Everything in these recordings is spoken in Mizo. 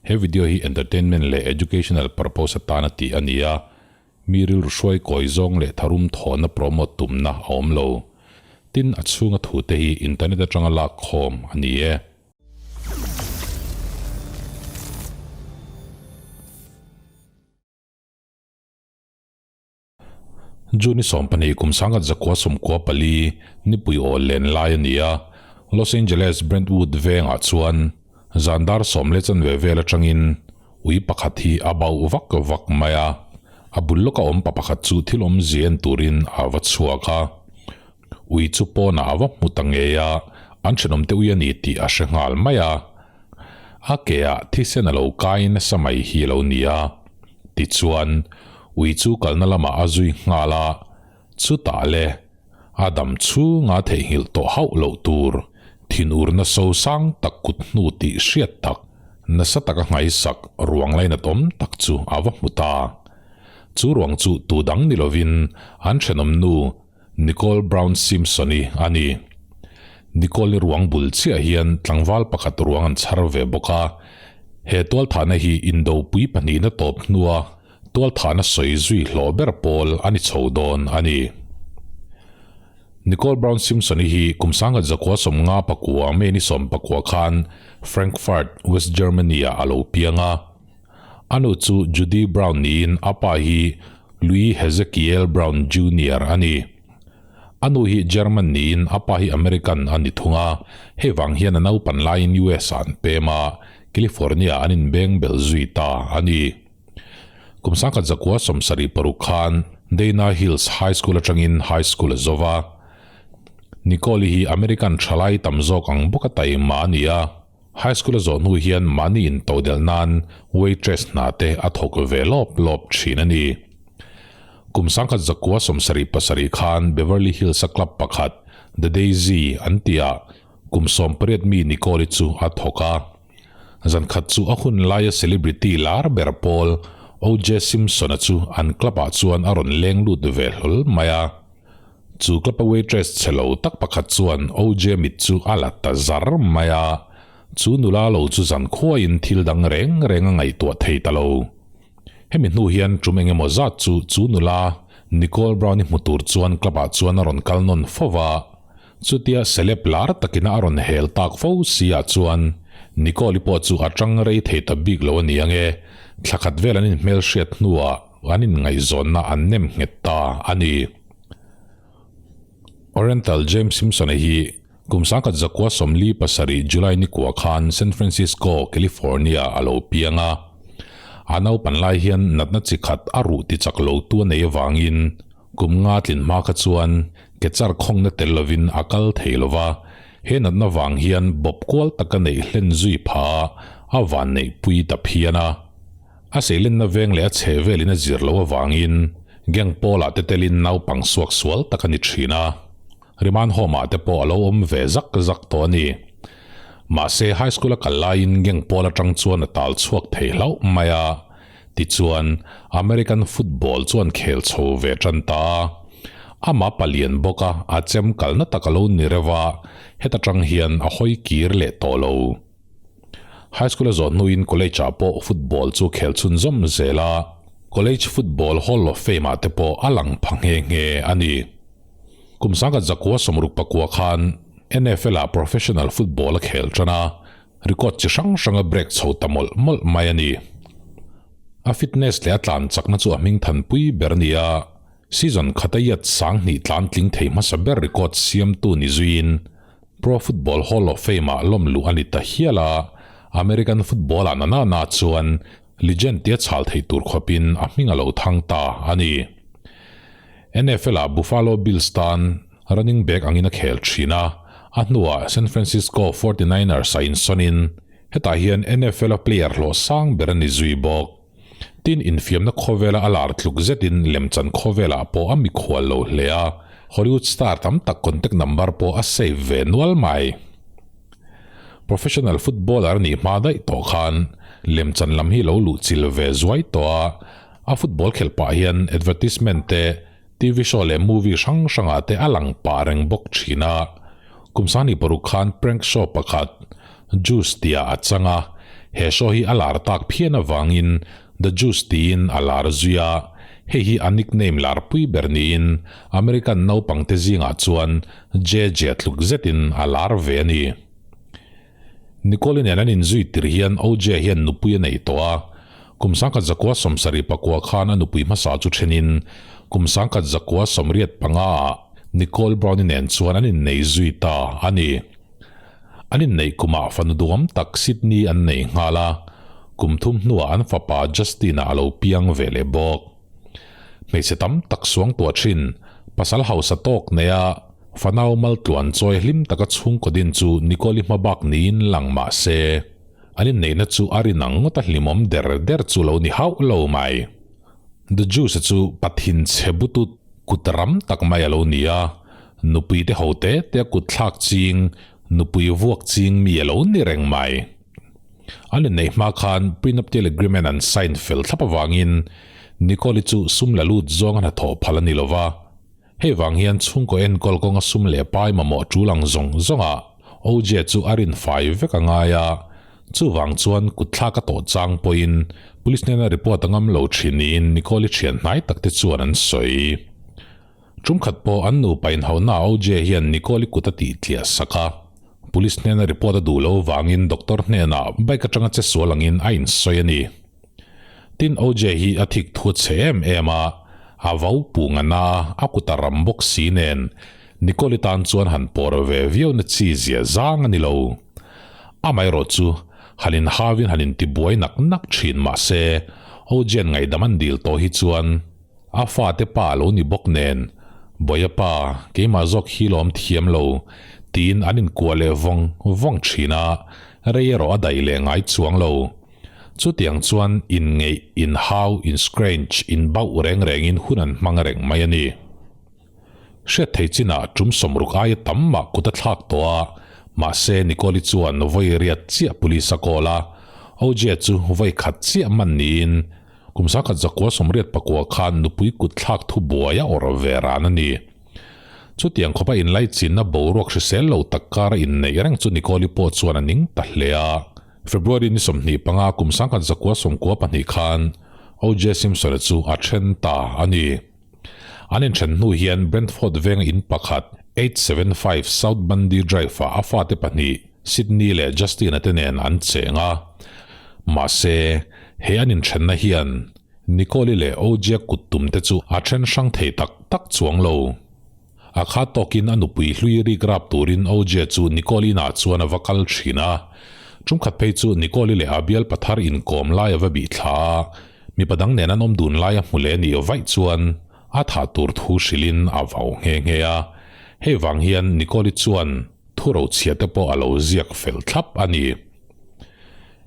He video hi entertainment leh educational purpose atana tih a ni a, mi rilru hruai kawi zawng leh tharum thawhna promote tumna a awm lo. Tin, a chhunga thute hi internet atanga lak khawm a ni e. June 12 kum 1994 nipui awl len lai a ni a, Los Angeles Brentwood vengah chuan zan dar sawm leh chanve vel atangin ui pakhat hi a bauh vak vak mai a, a bul lawka awm pa pakhat chu thil awmzia en turin a va chhuak a. Ui chu pawnah a va hmu ta ngei a, an thenawmte ui a ni tih a hre nghal mai a. A ke ah thisen a lo kai nasa mai hi a lo ni a. Tichuan, ui chu kalna lamah a zui nghal a, chutah le, a dam chhunga theihnghilh tawh hauh loh tur, thinurna so sang tak kut hnu tih hriat tak, nasa taka nghaisak ruang lainat awm tak chu a va hmu ta. Chu ruang chu tu dang ni lovin an thenawm nu, Nicole Brown Simpson-i a ni. Nicole-i ruang bul chiah hian tlangval pakhat ruang an chhar ve bawk a. He tualthahna hi indopui pahnihna tawp hnua tualthahna sawi zui hlawh ber pawl a ni chho dawn a ni. Nicole Brown Simpson-i hi kum 1959 May ni 19 khan Frankfurt, West Germany-ah a lo piang a. A nu chu Judy Brown niin a pa hi Louis Hezekiel Brown Junior a ni. A nu hi German niin a pa hi American a ni thung a, hei vang hian a naupan laiin US ah an pem a, California an inbeng belh zui ta a ni. Kum 1976 khan Dana Hills High School atangin high school a zo va. Nicole-i hi American thalai tam zawk ang bawka taima a ni a. High school a zawh hnu hian mahni intodelh nan waitress hna te a thawk ve lawp lawp thin a ni. Kum 1977 khan Beverly Hills a club pakhat The Daisy an tihah kum 18 mi Nicole-i chu a thawk a. Zan khat chu a hun laia celebrity lar ber pawl OJ Simpson-a chu an club-ah chuan a rawn leng lut ve hlawl mai a. Chu club a waitress chhe lo tak pakhat chuan OJ mit chu a la ta zar mai a, chu nula lo chu zan khuaiin thil dang reng reng a ngaihtuah thei ta lo. Hemi hnu hian tum eng emaw zat chu chu nula Nicole Brown-i hmu tur chuan club ah chuan a rawn kal nawn fo va, chutia celeb lar takina a rawn hel tak fo si ah chuan Nicole-i pawh chu a tang rei thei ta bik lo a ni ang e, thla khat vel an inhmelhriat hnuah an inngaihzawnna an nem nghet ta a ni. Oriental James Simpson-a hi kum 1947 July ni kua khan San Francisco, California a lo piang a. A naupan lai hian natna chi khat a ruh ti chak lo tu a nei avangin kum nga tlin hma kha chuan ke char khawngna tel lovin a kal thei lo va, he natna vang hian bawp kual taka neih hlen zui pha a van neihpui ta phian a. A seilenna veng leh a chhe velin a zir loh avangin gang pawlah te telin naupang suak sual tak a ni thin a, Riman Home-ah te pawh a lo awm ve zak zak tawh a ni. Mahse, high school a kal laiin gang pawl atang chuan a tal chhuak thei hlauh mai a, tichuan American football chuan khel chho ve tan ta a. Amah palian bawk a, a chem kalna tak a lo ni reuh a, heta tang hian a hawi kir leh tawh lo. High school a zawh hnuin college ah pawh football chu khel chhunzawm zel a, College Football Hall of Fame ah te pawh a lang pha nghe nghe a ni. Kum 1969 khan NFL ah professional football a khel tan a, record chi hrang hrang a break chho ta mawlh mawlh mai a ni. A fitness leh a tlan chakna chu a hming thanpui ber a ni a, season khata yard 2000 tlan tling thei hmasa ber record siamtu ni zuiin Pro Football Hall of Fame-ah lawm luh a ni ta hial a, American football-ah na na na chuan legend tia chhal thei tur khawpin a hming a lo thang ta a ni. NFL-ah Buffalo Bills tan running back angin a khel thin a, a hnuah San Francisco 49ers-ah insawnin hetah hian NFL-a player hlawh sang ber a ni zui bawk. Tin, infiamna khawvela a lar tluk zetin lemchan khawvelah pawh a mikhual lo hle a, Hollywood star tam tak contact number pawh a save ve nual mai. Professional footballer a nih hma daih tawh khan lemchan lam hi lo luh chil ve zuai tawh a, a football khelh pah hian advertisement te, TV show leh movie hrang hrangah te a lang pah reng bawk thin a. Kum 26 khan prank show pakhat, Juice tihah a chang a. He show hi a lar tak phian avangin The Juice tiin a lar zui a, hei hi a nickname lar pui ber niin American naupangte zingah chuan JJ tluk zetin a lar ve a ni. Nicole nen an inzui tir hian OJ hian nupui a nei tawh a, kum 1979 khan a nupui hmasa chu thenin kum 1985 ah Nicole Brown-i nen chuan an innei zui ta a ni. An inneih kumah fanu duhawm tak Sydney an nei nghal a, kum thum hnuah an fapa Justin-a a lo piang ve leh bawk. Hmeichhe tam tak suang tuah thin, pasal hausa tawk neia fanau maltluan chawi hlim taka chhungkaw din chu Nicole-i hma bak niin lang mah se, an inneihna chu a rin ang ngawta hlimawm der der chu lo ni hauh lo mai. The Juice-a chu pathin chhe butut kut ram tak mai a lo ni a, nupui te ho te te a kut thlak ching, nupui vuak ching mi a lo ni reng mai. An inneih hma khan prenuptial agreement an sign fel thlap avangin Nicole-i chu sum la lut zawng a hnathawh phal a ni lo va. Hei vang hian chhungkaw enkawl kawnga sum leh pai mamawh tul ang zawng zawngah OJ chu a rin fai vek a ngai a, chuvang chuan kutthlak a tawh chang pawhin police hnena report a ngam lo thin niin Nicole-i thian hnai tak te chuan an sawi. Tumkhat pawh an nupa inhauhna OJ hian Nicole-i kut a tih tliah sak a, police hnena report a duh lo vangin doctor hnenah bike atanga che sual angin a insawi a ni. Tin OJ hi a thik thu chhe em em a, a vau pu ngana a kut a ram bawk si nen Nicole-i tan chuan han pawr ve viau na chi zia zang a ni lo. Amaherawh chu han inhauin han intibuai nak nak thin mahse OJ-a'n ngaihdam an dil tawh hi chuan A fate pa a lo ni bawk nen, Bawia pa, keimah zawk hi lawm thiam lo, tiin an inkuah leh vawng vawng thin a, rei erawh a daih leh ngai chuang lo. Chutiang chuan inngeih, inhau, inscrange, inbauh reng rengin hun an hmang reng mai a ni. Hriat thei chinah tum sawmruk aia tam mah kut a thlak tawh a, mahse Nicole-i chuan vawi riat chiah police a call a, OJ chu vawi khat chiah man niin Kum 1989 khan nupui kut thlak thu buai a awrh ve ran a ni. Chutiang khawpa inlaichinna boruak hrisel lo tak kara inneih reng chu Nicole-i pawh chuan a ning ta hle a. February ni 25 kum 1992 khan OJ Simpson-a chu a then ta a ni. An inthen hnu hian Brentford venga in pakhat 875 South Bundy Drive-ah a fate pahnih Sydney leh Justin-a te nen an cheng a. Mahse, he an inthenna hian Nicole-i leh OJ-a kut tum te chu a then hrang thei tak tak chuang lo. A kha tawkin a nupui hlui rik rap turin OJ chu Nicole inah chuan a va kal thin a. Tumkhat phei chu Nicole-i leh a bial pathar inkawm lai a va bih thla a, mipa dang nen an awm dun lai a hmu leh nih vaih chuan a thah tur thu hrilhin a vau nghe nghe a. Hei vang hian Nicole-i chuan Thu rochhia te pawh a lo ziak fel thlap a ni.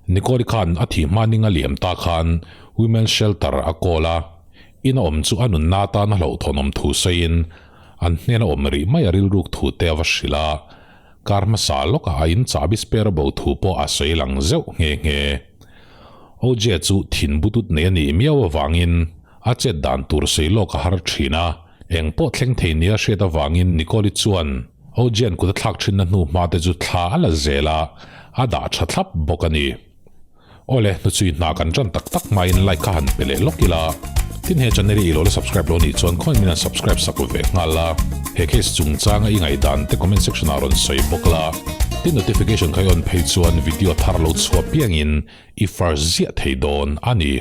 Nicole khan a thih hmaning a liam ta khan Women's Shelter a call a, in a awm chu a nunna atan a hlauhthawnawm thu sawiin an hnena awm rih mai a rilruk thu te a va hrilh a, kar hmasa lawkah a in chahbi spare bo thu pawh a sawi lang zeuh nghe nghe. OJ chu thin butut nei a nih miau avangin a chet dan tur sawi lawk a har thin a, eng pawh thleng thei nia hriat avangin Nicole-i chuan OJ-a'n kut a thlak thinna hnu hma te chu thla a la zel a, a dah tha thlap bawk a ni. Awle, hnuchhui hna kan tan tak tak hmain like kha han pe leh lawk ila. Tin he channel hi i lo la subscribe lo nih chuan khawiin min han subscribe sak ve nghal la. He case chungchanga i ngaihdan te comment section ah rawn sawi bawk la. Tin notification kha i on phei chuan video thar lo chhuah piangin i first ziah thei dawn a ni.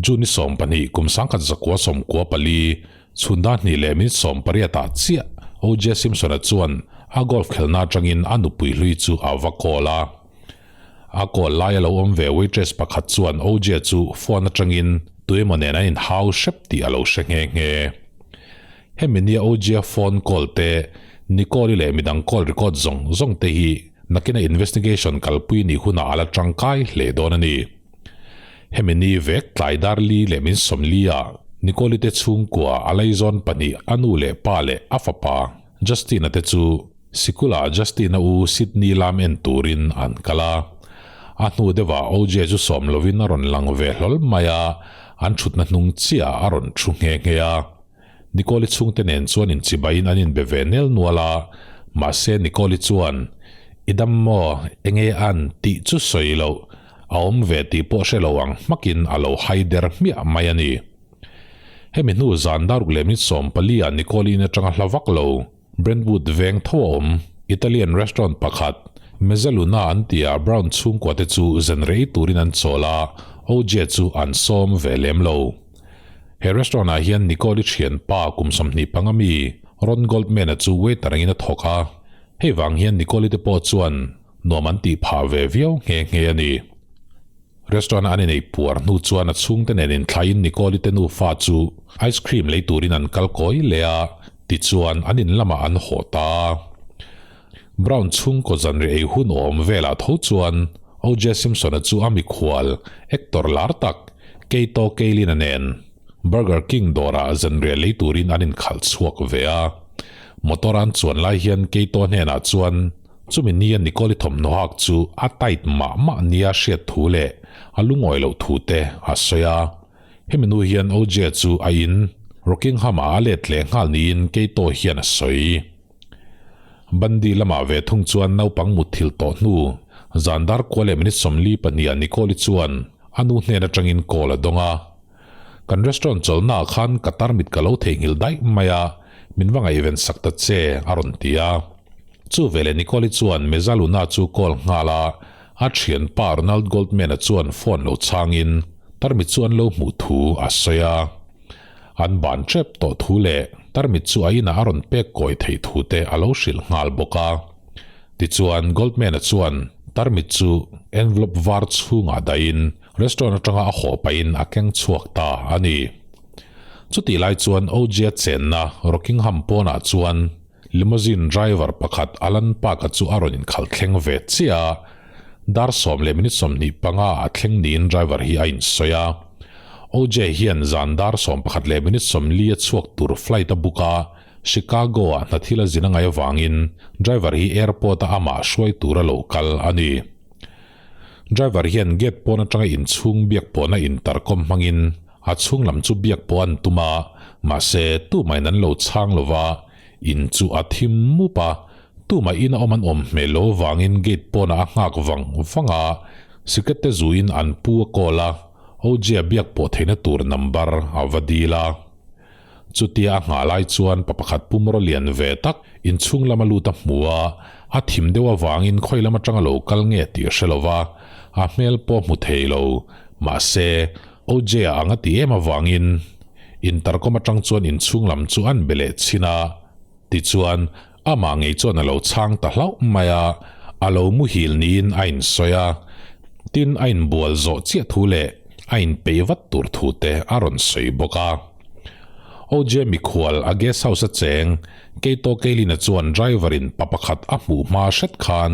June 12 kum 1994 chhun dar hnih leh minute 18 ah chiah OJ Simpson-a chuan a golf khelna atangin a nupui hlui chu a va call a. A call laia lo awm ve waitress pakhat chuan OJ chu phone atangin tuemaw nen an inhau hrep tih a lo hre nghe nghe. Hemi nia OJ-a phone call te, Nicole-i leh midang call record zawng zawng te hi nakina investigation kalpui nih hunah a la tangkai hle dawn a ni. Hemi ni vek tlai dar li leh min sawmli ah Nicole-i te chhungkua a laizawn pahnih a nu leh pa leh a fapa Justin-a te chu sikul ah Justin-a u Sydney lam en turin an kal a. A hnu deuh ah OJ chu sawm lovin a rawn lang ve hlawl mai a, an thutna hnung chiah ah a rawn thu nghe nghe a. Nicole-i chhungte nen chuan inchibaiin an inbe ve nel nual a, mahse Nicole-i chuan, I dam maw? Enge an tih chu sawi loh, a awm ve tih pawh hre lo ang hmakin a lo hai der hmiah mai a ni. Hemi hnu zan daruk leh minute 14 ah Nicole in atanga hla vak lo, Brentwood veng tho a awm, Italian restaurant pakhat, Mezzaluna an tihah Brown chhungkua te chu zen rei turin an chawl a, OJ chu an sawm ve lem lo. He restaurant ah hian Nicole-i thianpa kum 25 mi Ron Goldman-a chu waiter angin a thawk a, hei vang hian Nicole-i te pawh chuan nuam an tih phah ve viau nghe nghe a ni. Restaurant a an inei puar hnu chuan a chhungte nen inthlaiin Nicole-i te nufa chu ice cream lei turin an kal kawi leh a, tichuan an in lamah an haw ta a. Brown chhungkaw zanriah ei hun awm velah tho chuan OJ Simpson-a chu a mikhual, actor lar tak, Keito Kaelin-a nen Burger King dawrah zanriah lei turin an inkhalh chhuak ve a. Motor an chuan lai hian Keito hnenah chuan chumi nia Nicole-i thawmhnaw hak chu a tight mah mah nia hriat thu leh a lungawi loh thu te a sawi a. Hemi nu hian OJ chu a in Rockingham-ah a let leh nghal niin Keito hian a sawi. Bundy lamah ve thung chuan naupang mutthilh tawh hnu zan dar kua leh minute 42 ah Nicole-i chuan a nu hnen atangin call a dawng a. Kan restaurant chawlhnaah khan ka tarmit ka lo theihnghilh daih mai a, min va ngaihven sak ta che a rawn ti a. Chu veleh Nicole-i chuan Mezaluna chu call nghal a, a thianpa Ronald Goldman-a chuan phone lo chhangin tarmit chu an lo hmuh thu a sawi a. An ban tep tawh thu leh tarmit chu a inah a rawn pek kawi theih thu te a lo hrilh nghal bawk a. Tichuan Goldman-a chuan tarmit chu envelope var chhungah dahin restaurant atanga a haw pahin a keng chhuak ta a ni. Chutih lai chuan OJ-a chenna Rockingham pawnah chuan limousine driver pakhat Alan Park-a chu a rawn inkhalh thleng ve chiah a, dar sawm leh minute 25 a thleng niin driver hi a insawi a. OJ hian zan dar 11 leh minute 40 a chhuak tur flight a book a, Chicago-ah hna thil a zin a ngaih avangin driver hi airport-a amah hruai tur a lo kal a ni. Driver hian gate pawn atanga inchhung biak pawhna intercom hmangin a chhung lam chu biak pawh an tum a, mahse tumahin an lo chhang lo va, in chu a thim mup a, tumah in a awm an awm hmel lo vangin gate pawnah a nghak vang vang a, sikret te zuin an pu a call a, OJ-a biak pawh theihna tur number a va dil a. Chutia a nghah lai chuan pa pakhat pumraw lian ve tak inchhung lama lut a hmu a, a thim deuh avangin khawi lam atanga lo kal nge tih a hre lo va, a hmel pawh hmu thei lo. Mahse, OJ-a ang a ti em avangin intercom atang chuan inchhung lam chu an be leh chhin a, tichuan amah ngei chuan a lo chhang ta hlauh mai a, a lo muhil niin a insawi a, tin a inbual zawh chiah thu leh a inpeih vat tur thu te a rawn sawi bawk a. OJ mikhual a guest house a cheng Keito Keilina chuan driver in pa pakhat a hmuh hma hret khan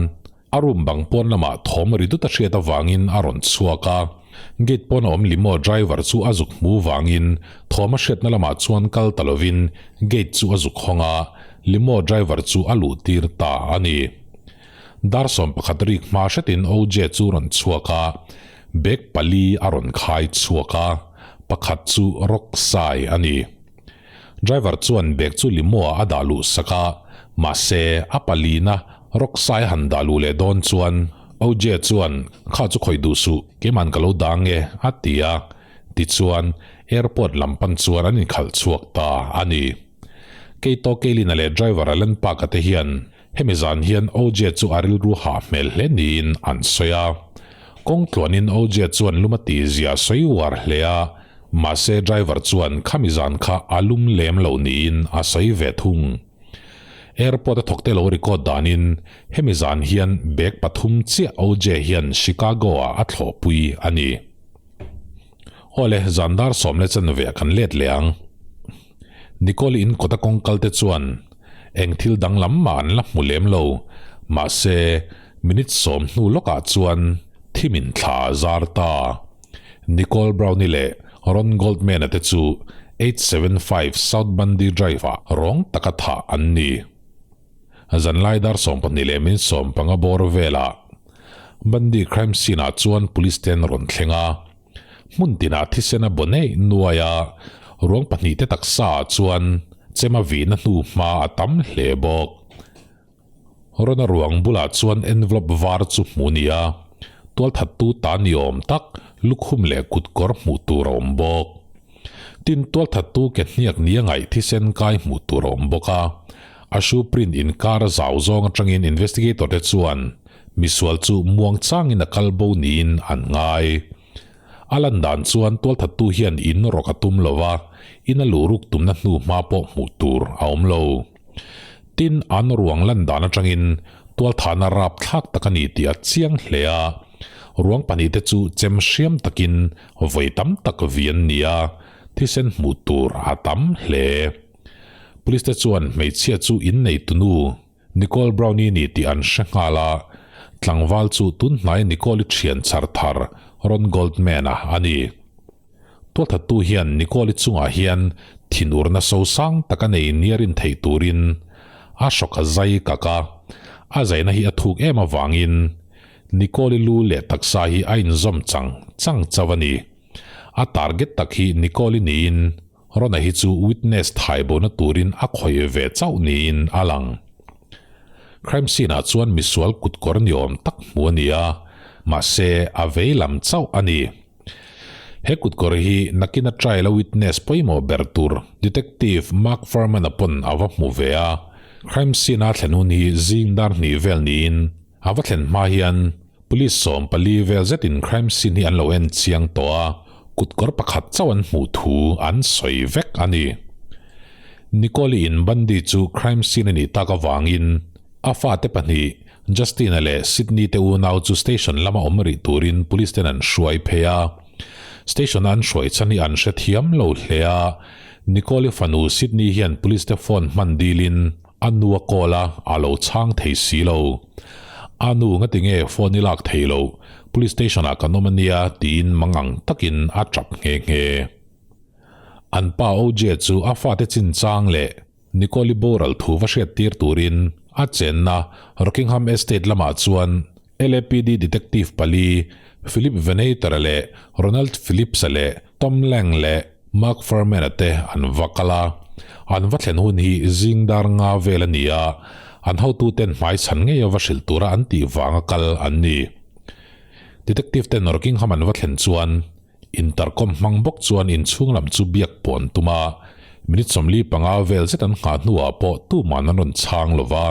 a room bang pawn lamah thawm ri dut a hriat avangin a rawn chhuak a, gate pawn a awm limo driver chu a zuk hmu vangin thawm a hriatna lamah chuan kal ta lovin gate chu a zuk hawng a, limo driver chu a luh tir ta a ni. Dar 11 rik hma hretin OJ chu rawn chhuak a, bag pali a rawn khai chhuak a, pakhat chu rock sai a ni. Driver chuan bag chu limo ah a dah luh sak a, mahse a palina rock sai a han dah luh leh dawn chuan OJ chuan kha chu khawih duh suh, keiman ka lo dang e a ti a, tichuan airport lam pan chuan an inkhalh chhuak ta a ni. Keito Keilina leh driver Alan Park-a te hian Hemi zan hian OJ chu a rilru hah hmel hle niin an sawi a. Kawng tluanin OJ chuan lum a tih zia a sawi uar hle a, mahse driver chuan khami zan kha a lum lem lo niin a sawi ve thung. Airport a thawkte lo record danin hemi zan hian bag pathum chiah OJ hian Chicago-ah a thlawhpui a ni. Awle, zan dar sawm leh chanve ah kan let leh ang. Nicole in kawta kawng kal te chuan eng thil danglam mah an la hmu lem lo. Mahse, minute 10 hnu lawkah chuan thimin thla a zar ta. Nicole Brown-i leh Ron Goldman-a te chu 875 South Bundy Drive-ah rawng taka thah an ni. Zanlai dar 12 leh minute 15 bawr velah Bundy crime scene-ah chuan police te an rawn thleng a. Hmun tinah thisen a baw neih nuai a, ruang pahnih te taksa ah chuan chem a vihna hnu hma a tam hle bawk. Rona ruang bulah chuan envelope var chu hmuh ni a, tualthattu ta ni awm tak lukhum leh kutkawr hmuh tur a awm bawk. Tin, tualthattu ke hniak ni a ngaih thisen kai hmuh tur a awm bawk a. A shoe print inkar a zau zawng atangin investigator te chuan misual chu muang changin a kal bo niin an ngai. A lan dan chuan tualthattu hian in rawk a tum lo va, in a luh ruk tumna hnu hma pawh hmuh tur a awm lo. Tin, an ruang lan dan atangin tualthahna rapthlak tak a ni tih a chiang hle a, ruang pahnihte chu chem hriam takin vawi tam tak vi an ni a, thisen hmuh tur a tam hle. Police te chuan hmeichhia chu innei tunu Nicole Brown-i ni tih an hre nghal a, tlangval chu tunhnai Nicole-i thian chhar thar Ron Goldman-a a ni. Tualthattu hian Nicole-i chungah hian thinurna sosang tak a nei nia rin theih turin a hrawk a zai kak a, a zaina hi a thuk em avangin Nicole-i lu leh taksa hi a inzawm chang chang chauh a ni. A target tak hi Nicole-i niin Rona hi chu witness thai bona turin a khawih ve chauh niin a lang. Crime scene ah chuan misual kutkawr ni awm tak hmu a ni a, mahse a vei lam chauh a ni. He kutkawr hi nakin a trial a witness pawimawh ber tur Detective Mark Furman-a pawn a va hmu ve a, crime scene a thlen hun hi zing dar hnih vel niin A va thlen hma hian Police 14 vel zetin crime scene hi an lo en chiang tawh a, kutkawr pakhat chauh an hmuh thu an sawi vek a ni. Nicole-i in Bundy chu crime scene a nih tak avangin a fate pahnih Justin-a leh Sydney te unau chu station lama awm rih turin police ten an hruai phei a. Station-a an hruai chhan hi an hrethiam lo hle a, Nicole-i fanu Sydney hian police te phone hman dilin A nu a call a, a lo chhang thei si lo. A nu ngati nge phone i lak thei lo, police station ah kan awm a nia tiin mangang takin a tap nghe nghe. An pa OJ chu a fate chinchang leh Nicole-i boral thu va hriat tir turin a chenna Rockingham Estate lamah chuan LAPD detective pali Philip Venator-a leh Ronald Phillips-a leh Tom Lang leh Mark Furman-a te an va kal a, an va thlen hun hi zing dar nga vel a ni a, an hotuten hmai chhan ngei a va hrilh tura an tih vanga kal an ni. Detective ten Rockingham an va thlen chuan intercom hmang bawk chuan inchhung lam chu biak pawh an tum a, minute 45 vel zet an nghah hnuah pawh tuman an rawn chhang lo va.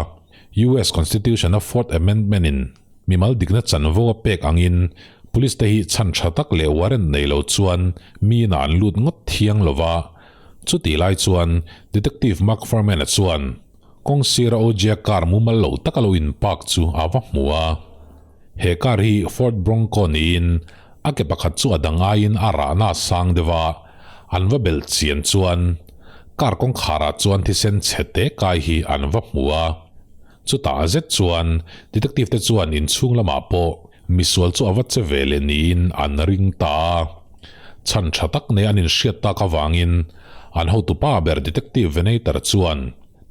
US Constitution-a Fourth Amendment-in Mimal dikna chanvo a pek angin Police te hi chhan tha tak leh warrant nei lo chuan mi inah an lut ngawt thiang lo va. Chutih lai chuan Detective Mark Furman-a chuan kawng sira OJ-a car mumal lo taka lo in park chu a va hmu a. He car hi Ford Bronco niin a ke pakhat chu a dang aiin a rahna a sang deuh a, an va belh chian chuan car kawngkharah chuan thisen chhe te kai hi an va hmu a. Chutah zet chuan detective te chuan inchhung lamah pawh misual chu a va che ve leh niin an ring ta a. Chhan tha tak nei an inhriat tak avangin an hotupa ber detective Venator chuan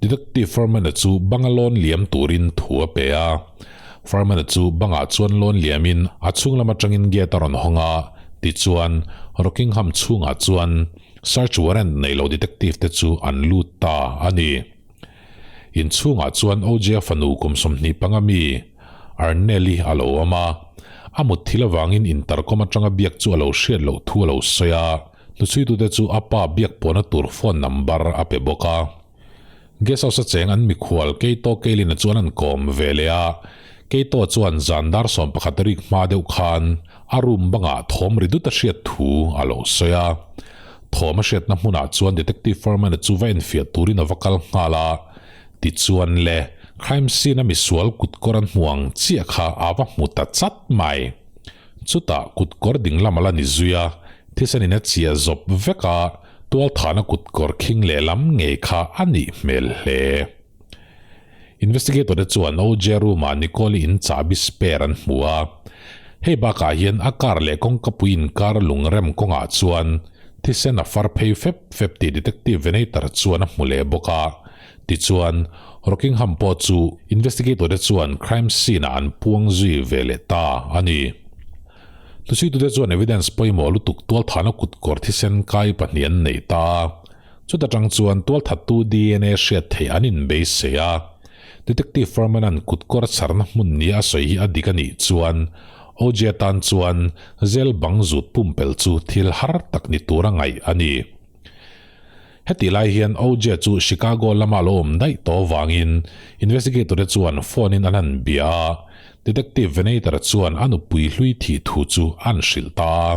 Detective Furman-a chu banga lawn liam turin thu a pe a. Furman-a chu bangah chuan lawn liamin a chhung lam atangin gate a rawn hawng a, tichuan Rockingham chhungah chuan search warrant nei lo detective te chu an lut ta a ni. Inchhungah chuan OJ-a fanu kum 25 mi, Arnel-i a lo awm a. A mut thil avangin intercom atanga biak chu a lo hriat loh thu a lo sawi a, hnuchhuitute chu a pa biak pawhna tur phone number a pe bawk a. Guest house-a cheng an mikhual Keito Keilina chuan an kawm ve leh a, Keito chuan zan dar 11 rik hma deuh khan a room bangah thawm ri dut a hriat thu a lo sawi a. Thawm a hriatna hmunah chuan Detective Furman-a chu va enfiah turin a va kal nghal a, tichuan le, crime scene-a misual kutkawr an hmu ang chiah kha a va hmu ta chat mai. Chutah kutkawr dinglam a la ni zui a, thisenin a chiah zawp vek a, tualthahna kutkawr khing lehlam ngei kha a nih hmel hle. Investigator te chuan OJ room-ah Nicole-i in chahbi spare an hmu a. Hei bakah hian a car leh kawngkapui inkar lungrem kawngah chuan thisen a far phei fep fep tih Detective Venator chuan a hmu leh bawk a. Tichuan, Rockingham pawh chu investigator te chuan crime scene-ah an puang zui ve leh ta a ni. Hnusuitute chuan evidence pawimawh lutuk tualthahna kutkawr thisen kai pahnih an nei ta a. Chuta tang chuan tualthattu dna hriat theih an inbeisei a. Detective Furman-a'n kutkawr chharna hmun nia a sawi hi a dik a nih chuan OJ tan chuan zel bang zut pumpelh chu thil har tak ni tura ngaih a ni. Hetih lai hian OJ chu Chicago lama lo awm daih tawh vangin investigator te chuan phone in an han bia a, Detective Venator chuan a nupui hlui thih thu chu an hrilh ta a.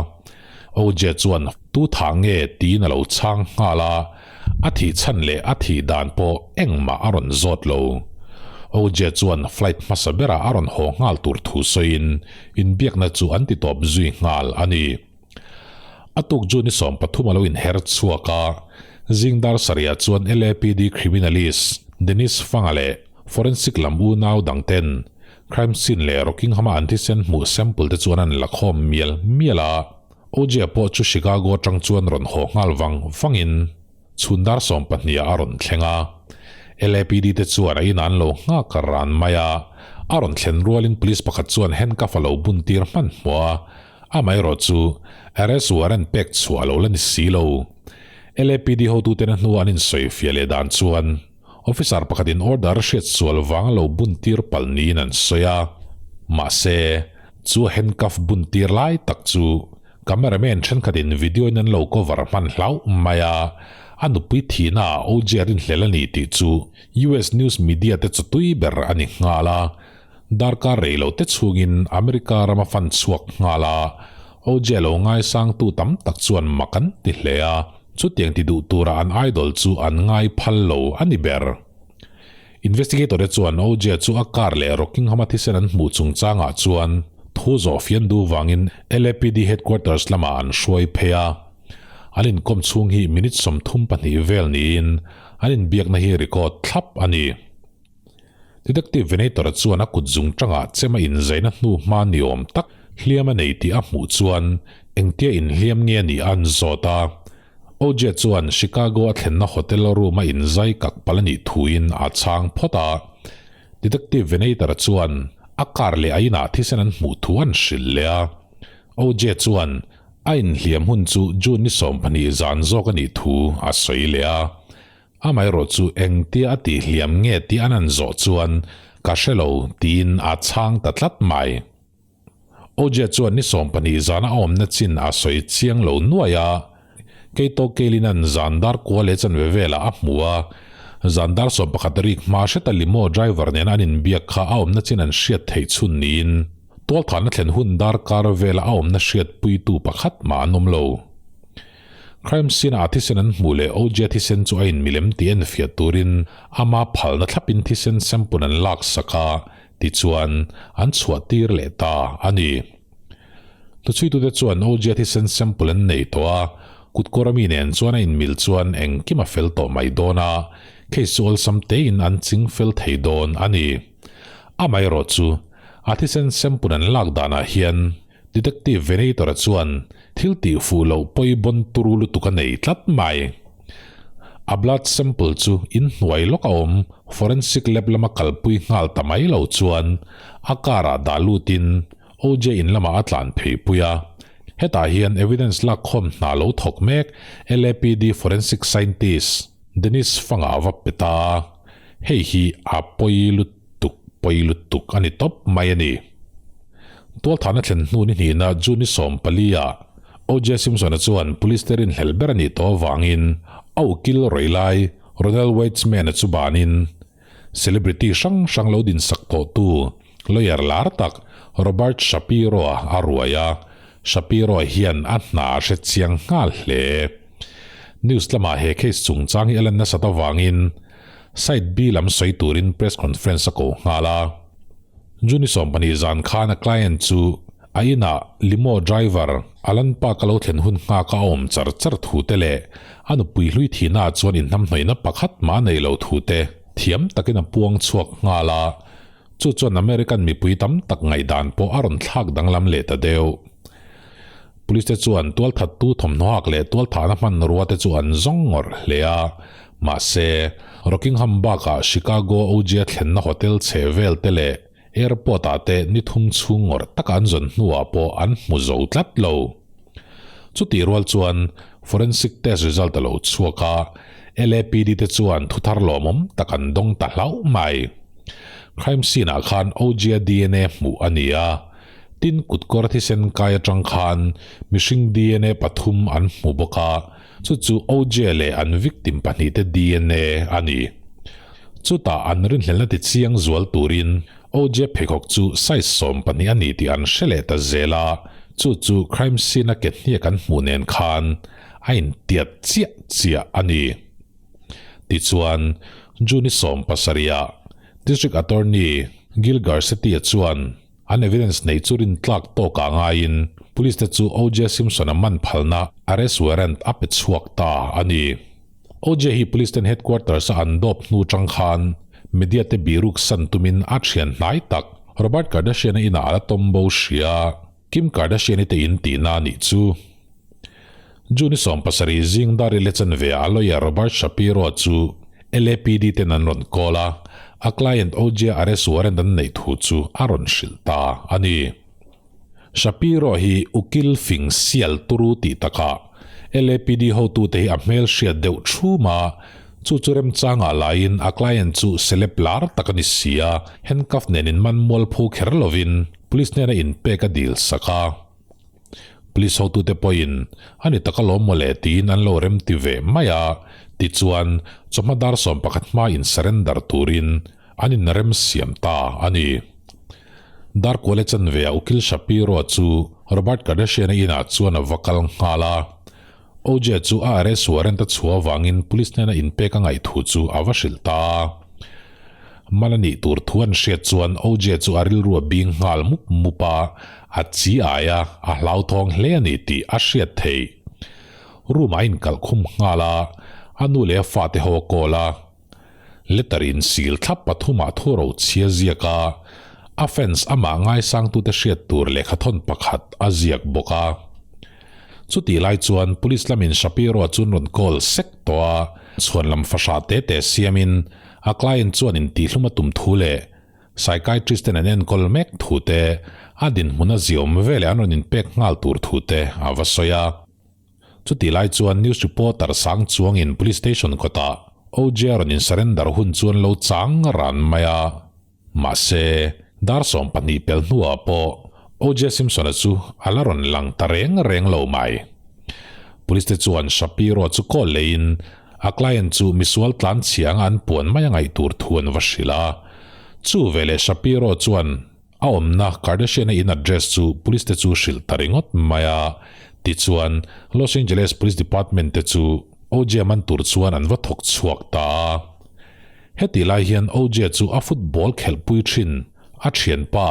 OJ chuan tu thah nge tiin a lo chhang nghal a, a thih chhan leh a thih dan pawh engmah a rawn zawt lo. OJ chuan flight hmasa berah a rawn haw nghal tur thu sawiin inbiakna chu an ti tawp zui nghal a ni. A tuk June ni 13 a lo inher chhuak a, zingdar sarihah chuan LAPD criminalist Dennis Fanga leh forensic lam unau dangten crime scene leh Rockingham-a an thisen hmuh sample te chuan an la khawm mial mial a. OJ pawh chu Chicago atang chuan rawn haw nghal vang vangin chhun dar 12 ah a rawn thleng a. LAPD te chuan a in an lo nghak ran mai a, a rawn thlen rualin police pakhat chuan handcuff a lo bun tir hmanhmawh a, amaherawh chu arrest warrant pek chhuah a lo la ni si lo. LAPD hotuten a hnua an insawifiah leh dan chuan officer pakhatin order a hriat sual vang a lo bun tir palh niin an sawi a, mahse, Chu handcuff bun tir lai tak chu cameraman thenkhatin video in an lo cover hman hlauh mai a, a nupui thihna ah OJ a rinhlel a ni tih chu US news media te chawtui ber a ni nghal a. Darkar rei lo te chhungin America ram a fan chhuak nghal a, OJ a lo ngaisangtu tam tak chuan mak an ti hle a, chutiang ti duh tura an idol chu an ngai phal lo a ni ber. Investigator te chuan OJ chu a car leh Rockingham-a thisen an hmuh chungchangah chuan thu zawh fian duh vangin LAPD headquarters lamah an hruai phei a. An inkawm chhung hi minute 32 vel niin an inbiakna hi record thlap a ni. Detective Venator chuan a kut zung tangah chem a inzaina hnu hma ni awm tak hliam a nei tih a hmuh chuan engtia inhliam nge nih a an zawt a. OJ chuan Chicago a thlenna hotel room a inzai kak palh a nih thuin a chhang phawt a. Detective Venator chuan a car leh a inah thisen an hmuh thu an hrilh leh a. OJ chuan a inhliam hun chu June ni 12 zan zawk a nih thu a sawi leh a. Amaherawh chu engtia a tihhliam nge tih an han zawh chuan ka hre lo tiin a chhang ta tlat mai. OJ chuan ni 12 zana a awmna chin a sawi chiang lo nuai a, Keito Keilina'n zan dar kua leh chanve velah a hmu a, zan dar 11 rik hma hreta limo driver nena an inbiak kha a awmna chin an hriat theih chhun niin tualthahna thlen hun dar kar vela a awmna hriatpuitu pakhat mah an awm lo. Crime scene-ah a thisen an hmuh leh OJ thisen chu a inmilem tih enfiah turin ama phalna thlapin thisen sample an laksak a, Tichuan, an chhuah tir leh ta a ni. Hnuchhuitute chuan OJ thisen sample an nei tawh a, kutkawr ami nen chuan a inmil chuan engkim a fel tawh mai dawn a, case chu awlsam tein an ching fel thei dawn a ni. Amaherawh chu, a thisen sample an lak danah hian Detective Venator-a chuan thil tih fuh loh pawi bawn turu lutuk a nei tlat mai. A blood sample chu inhnuai lawk a awm forensic lab lama kalpui nghal ta mai lo chuan a car ah dah lutin OJ in lamah a tlan phei pui a. Hetah hian evidence lakkhawm hna lo thawk mek LAPD forensic scientist Dennis Fang-a a va pe ta a, hei hi a pawi lutuk pawi lutuk a ni tawp mai a ni. Tualthahna thlen hnu ni hnihna June ni 14 ah OJ Simpson-a chuan police te rinhlelh ber a nih tawh avangin a ukil rawih lai Ronald Weitzman-a chu banin celebrity hrang hrang lo dinsak tawhtu lawyer lar tak Robert Shapiro-a a ruai a, Shapiro hian a hna a hre chiang nghal hle. News lamah he case chungchang hi a lan nasat avangin Side B lam sawi turin press conference a ko nghal a. June 12 zan khan a client chu a inah limo driver Alan Park a lo thlen hun nghak a awm char char thu te leh a nupui hlui thihna ah chuan inhnamhnawihna pakhat mah a nei lo thu te thiam takin a puang chhuak nghal a, chu chuan American mipui tam tak ngaihdan pawh a rawn thlak danglam leh ta deuh. Police te chuan tualthattu thawmhnaw hak leh tualthahna hmanrua te chu an zawng ngawrh hle a, mahse, Rockingham bakah Chicago OJ a thlenna hotel chhe vel te leh airport ah te ni thum chhung ngawrh taka an zawn hnuah pawh an hmu zo tlat lo. Chutih rual chuan forensic test result a lo chhuak a, LAPD te chuan thuthar lawmawm tak an dawng ta hlauh mai. Crime scene ah khan OJ-a dna hmuh a ni a, tin kutkawr thisen kai atang khan mihring dna pathum an hmu bawk a, chu chu OJ leh an victim pahnihte dna a ni. Chutah an rinhlelna ti chiang zual turin OJ pheikhawk chu size 12 a ni tih an hre leh ta zel a, chu chu crime scene a ke hniak an hmuh nen khan a intiat chiah chiah a ni. Tichuan, June 17-ah District Attorney Gil Garcetti-a chuan an evidence neih chu rintlak tawkah ngaiin Police te chu OJ Simpson-a man phalna arrest warrant a pe chhuak ta a ni. OJ hi Police ten headquarters-a an dawp hnu chang khan media te biruk san tumin a thian hnai tak Robert Kardashian-a inah a la tawm bo hria. Kim Kardashian-i te in tihna a nih chu. June 17 zing dar i lechan ve a lawyer Robert Shapiro chu LAPD ten an rawn call a, a client OJ arrest warrant an neih thu chu a rawn hrilh ta a ni. Shapiro hi ukil fing sial turu tih takah LAPD hotute hi a hmel hriat deuh thum a, chu chu remchangah laiin a client chu celeb lar tak a ni si a, handcuff nen in man mual pho kher lovin police hnena inpek a dil sak a. Police hotute pawhin a ni taka lawm mawle tiin an lo remti ve mai a, tichuan chawhma dar 11 hma in surrender turin an inrem siam ta a ni. Dar kual e chanve ah Ukil Shapiro chu Robert Kardashian-a inah chuan a va kal nghal a. OJ chu a arrest warrant a chhuah avangin police hnena inpek a ngaih thu chu a va hrilh ta a. Man a nih tur thu an hriat chuan OJ chu a rilru a bing nghal mup mup a, a chi ai a, a hlauthawng hle a ni tih a hriat theih. Room ah a inkalh khum nghal a, a nu leh a fate ho a call a. Letter in sil thlap pathumah thu ro chhia ziak a, a fans amah ngaisangtute hriat tur lehkhathawn pakhat a ziak bawk a. Chutih lai chuan police lamin Shapiro chuan rawn call sek tawh a, chhuan lam fahrah te te siamin a client chuan intihhlum a tum thu leh psychiatrist ten an enkawl mek thu te, a dinhmun a ziawm veleh an rawn inpek nghal tur thu te a va sawi a. Chutih lai chuan news reporter sang chuangin police station kawtah OJ a rawn in surrender hun chuan lo chang ran mai a. Mahse, dar 12 pel hnuah pawh OJ Simpson-a chu a la rawn lang ta reng reng lo mai. Police te chuan Shapiro chu call leiin a client chu misual tlan chhianga an puan mai a ngaih tur thu an va hrilh a. Chu veleh Shapiro chuan A awmna Kardashian-a in address chu police te chu hrilh ta ringawt mai a, tichuan Los Angeles Police Department te chu OJ man tur chuan an va thawk chhuak ta a. Hetih lai hian OJ chu a football khelhpui thin a thianpa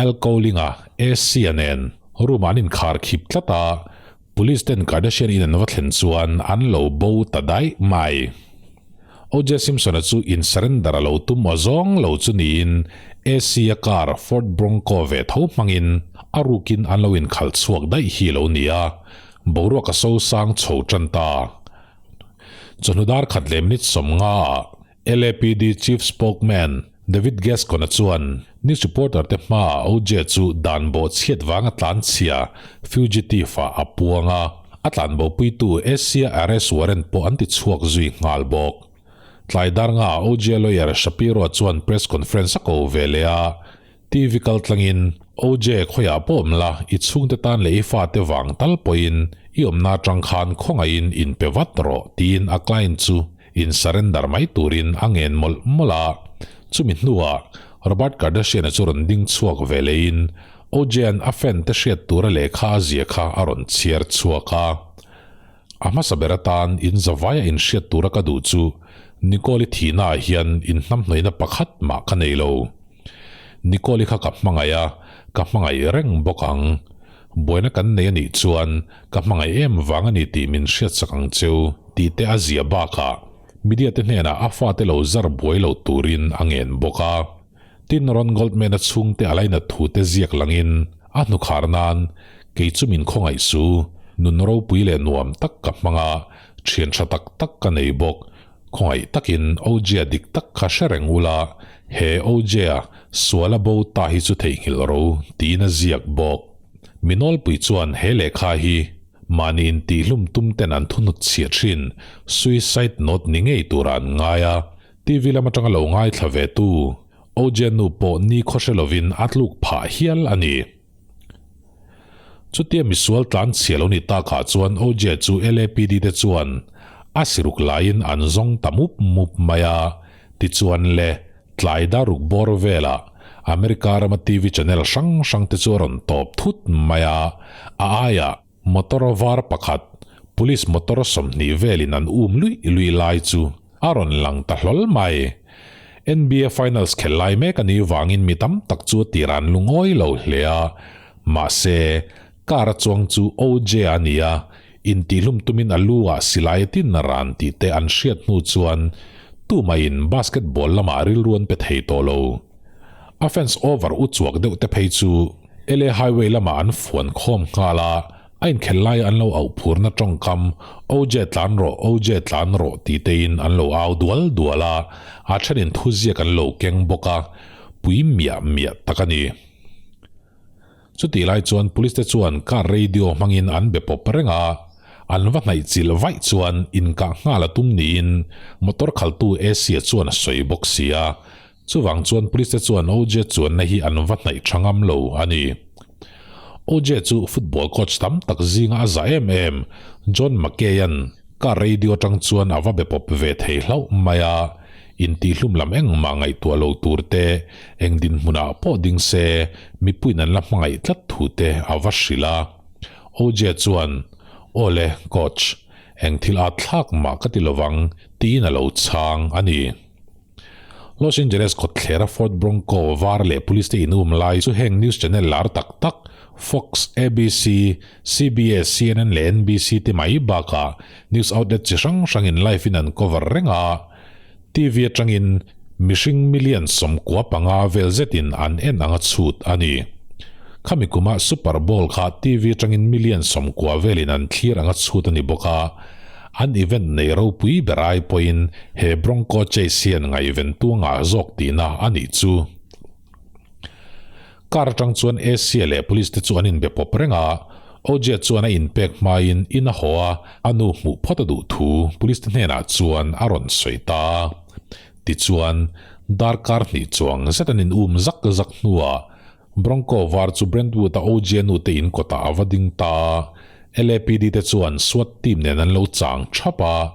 Al Cowling-a AC-a nen room-ah an inkhar khip tlat a, Police ten Kardashian in an va thlen chuan an lo bo ta daih mai. OJ Simpson-a chu in surrender a lo tum aw zawng lo chu niin AC a car Ford Bronco ve tho hmangin a rukin an lo inkhalh chhuak daih hi lo ni a, boruak a so sang chho tan ta. Chawhnu dar khat leh minute 50 ah LAPD Chief Spokesman David Gascon-a chuan news reporter te hmaah OJ chu dan bawh chhiat vanga tlan chhia fugitive-ah a puang a, a tlanbopuitu Asia arrest warrant pawh an ti chhuak zui nghal bawk. Tlai dar ngaah OJ lawyer Shapiro chuan press conference a ko ve leh a, TV kal tlangin OJ khawiah pawh awm la, i chhungte tan leh i fate vang tal pawhin i awmna atang khan khawngaihin inpe vat rawh tiin a client chu in surrender mai turin a ngen mawlh mawlh a. Chumi hnuah Robert Kardashian-a chu rawn ding chhuak ve lehin OJ-a'n a fan te hriat tura lehkha a zia kha a rawn chhiar chhuak a. A hmasa ber atan in zavaia in hriat tura ka duh chu Nicole-i thihnaah hian inhnamhnawihna pakhat mah ka nei lo. Nicole-i kha ka hmangaih a, ka hmangaih reng bawk ang. Buaina kan nei a nih chuan ka hmangaih em vang a ni tih min hriatsak ang cheu tih te a zia bakah media te hnenah a fate lo zar buai lo turin a ngen bawk a. Tin, Ron Goldman-a chhungte a lainat thu te ziak langin a hnukhar nan kei chu min khawngaih su, nun ropui leh nuam tak ka hmang a, thian tha tak tak ka nei bawk. Khawngaih takin OJ-a dik tak kha hre reng ula, he OJ-a suala bo ta hi chu theihnghilh ro tiin a ziak bawk. Mi nawlpui chuan he lehkha hi mahni intihhlum tum ten an thunut chhiah thin suicide note ni ngei tura an ngai a, TV lam atanga lo ngaithla ve tu. OJ nu pawh nikhaw hre lovin a tluk phah hial a ni. Chutia misual tlan chhia lo ni takah chuan OJ chu LAPD te chuan a siruk laiin an zawng ta mup mup mai a, tichuan le tlai daruk bawr velah America rama TV channel hrang hrang te chu a rawn tawp thut mai a, a aiah Motor var pakhat, police motor 20 velin an um luih luih lai chu a rawn lang ta hlawl mai. NBA Finals khelh lai mek a nih vangin mi tam tak chu a tir an lungawi lo hle a, mahse, car a chuang chu OJ a ni a, intihlum tumin a lu ah silai a tin ran tih te an hriat hnu chuan tumahin basketball lamah rilru an pe thei tawh lo. A fans over u chuak deuh te phei chu LA Highway lamah an fuan khawm nghal a, a inkhelh laia an lo auh phurna tawngkam, OJ tlan rawh, OJ tlan rawh tih tein an lo au dual dual a, a thenin thuziak an lo keng bawk a, pui miah miah tak a ni. Chutih lai chuan police te chuan car radio hmangin an be pawp reng a, an va hnaih chilh vaih chuan inkah nghal a tum niin motor khaltu Asia chuan a sawi bawk si a, Chuvang chuan police te chuan OJ chuanna hi an va hnaih tha ngam lo a ni. OJ chu football coach tam tak zinga a za em em John McKay-a'n car radio atang chuan a va be pawp ve thei hlauh mai a, intihhlum lam engmah ngaihtuah lo tur te, eng dinhmunah pawh ding se mipuiin an la hmangaih tlat thu te a va hrilh a. OJ chuan, Aw le, coach, eng thil at thlak mah ka ti lovang, tiin a lo chhang a ni. Los Angeles kawtthlera Ford Bronco var leh police te in um lai chu heng news channel lar tak tak Fox, ABC, CBS, CNN leh NBC te mai bakah news outlet chi hrang hrangin live in an cover reng a. TV atangin mihring million 95 vel zetin an en anga chhut a ni. Khami kuma Super Bowl kha TV atangin million 90 velin an thlir anga chhut a ni bawk a. An event nei ropui ber ai pawhin he Bronco Chase hian ngaihven tu a ngah zawk tihna a nih chu. Car atang chuan Asia leh police te chu an inbe pawp reng a, Ojia chuan a inpek hmain in a haw a, a nu hmuh phawt a duh thu police te hnenah chuan a rawn sawi ta a. Tichuan, darkar hnih chuang zet an in um zak zak hnuah Bronco var chu Brentwood-a Ojia nu te in kawtah a va ding ta a. LAPD te chuan SWAT team nen an lo chang thap a,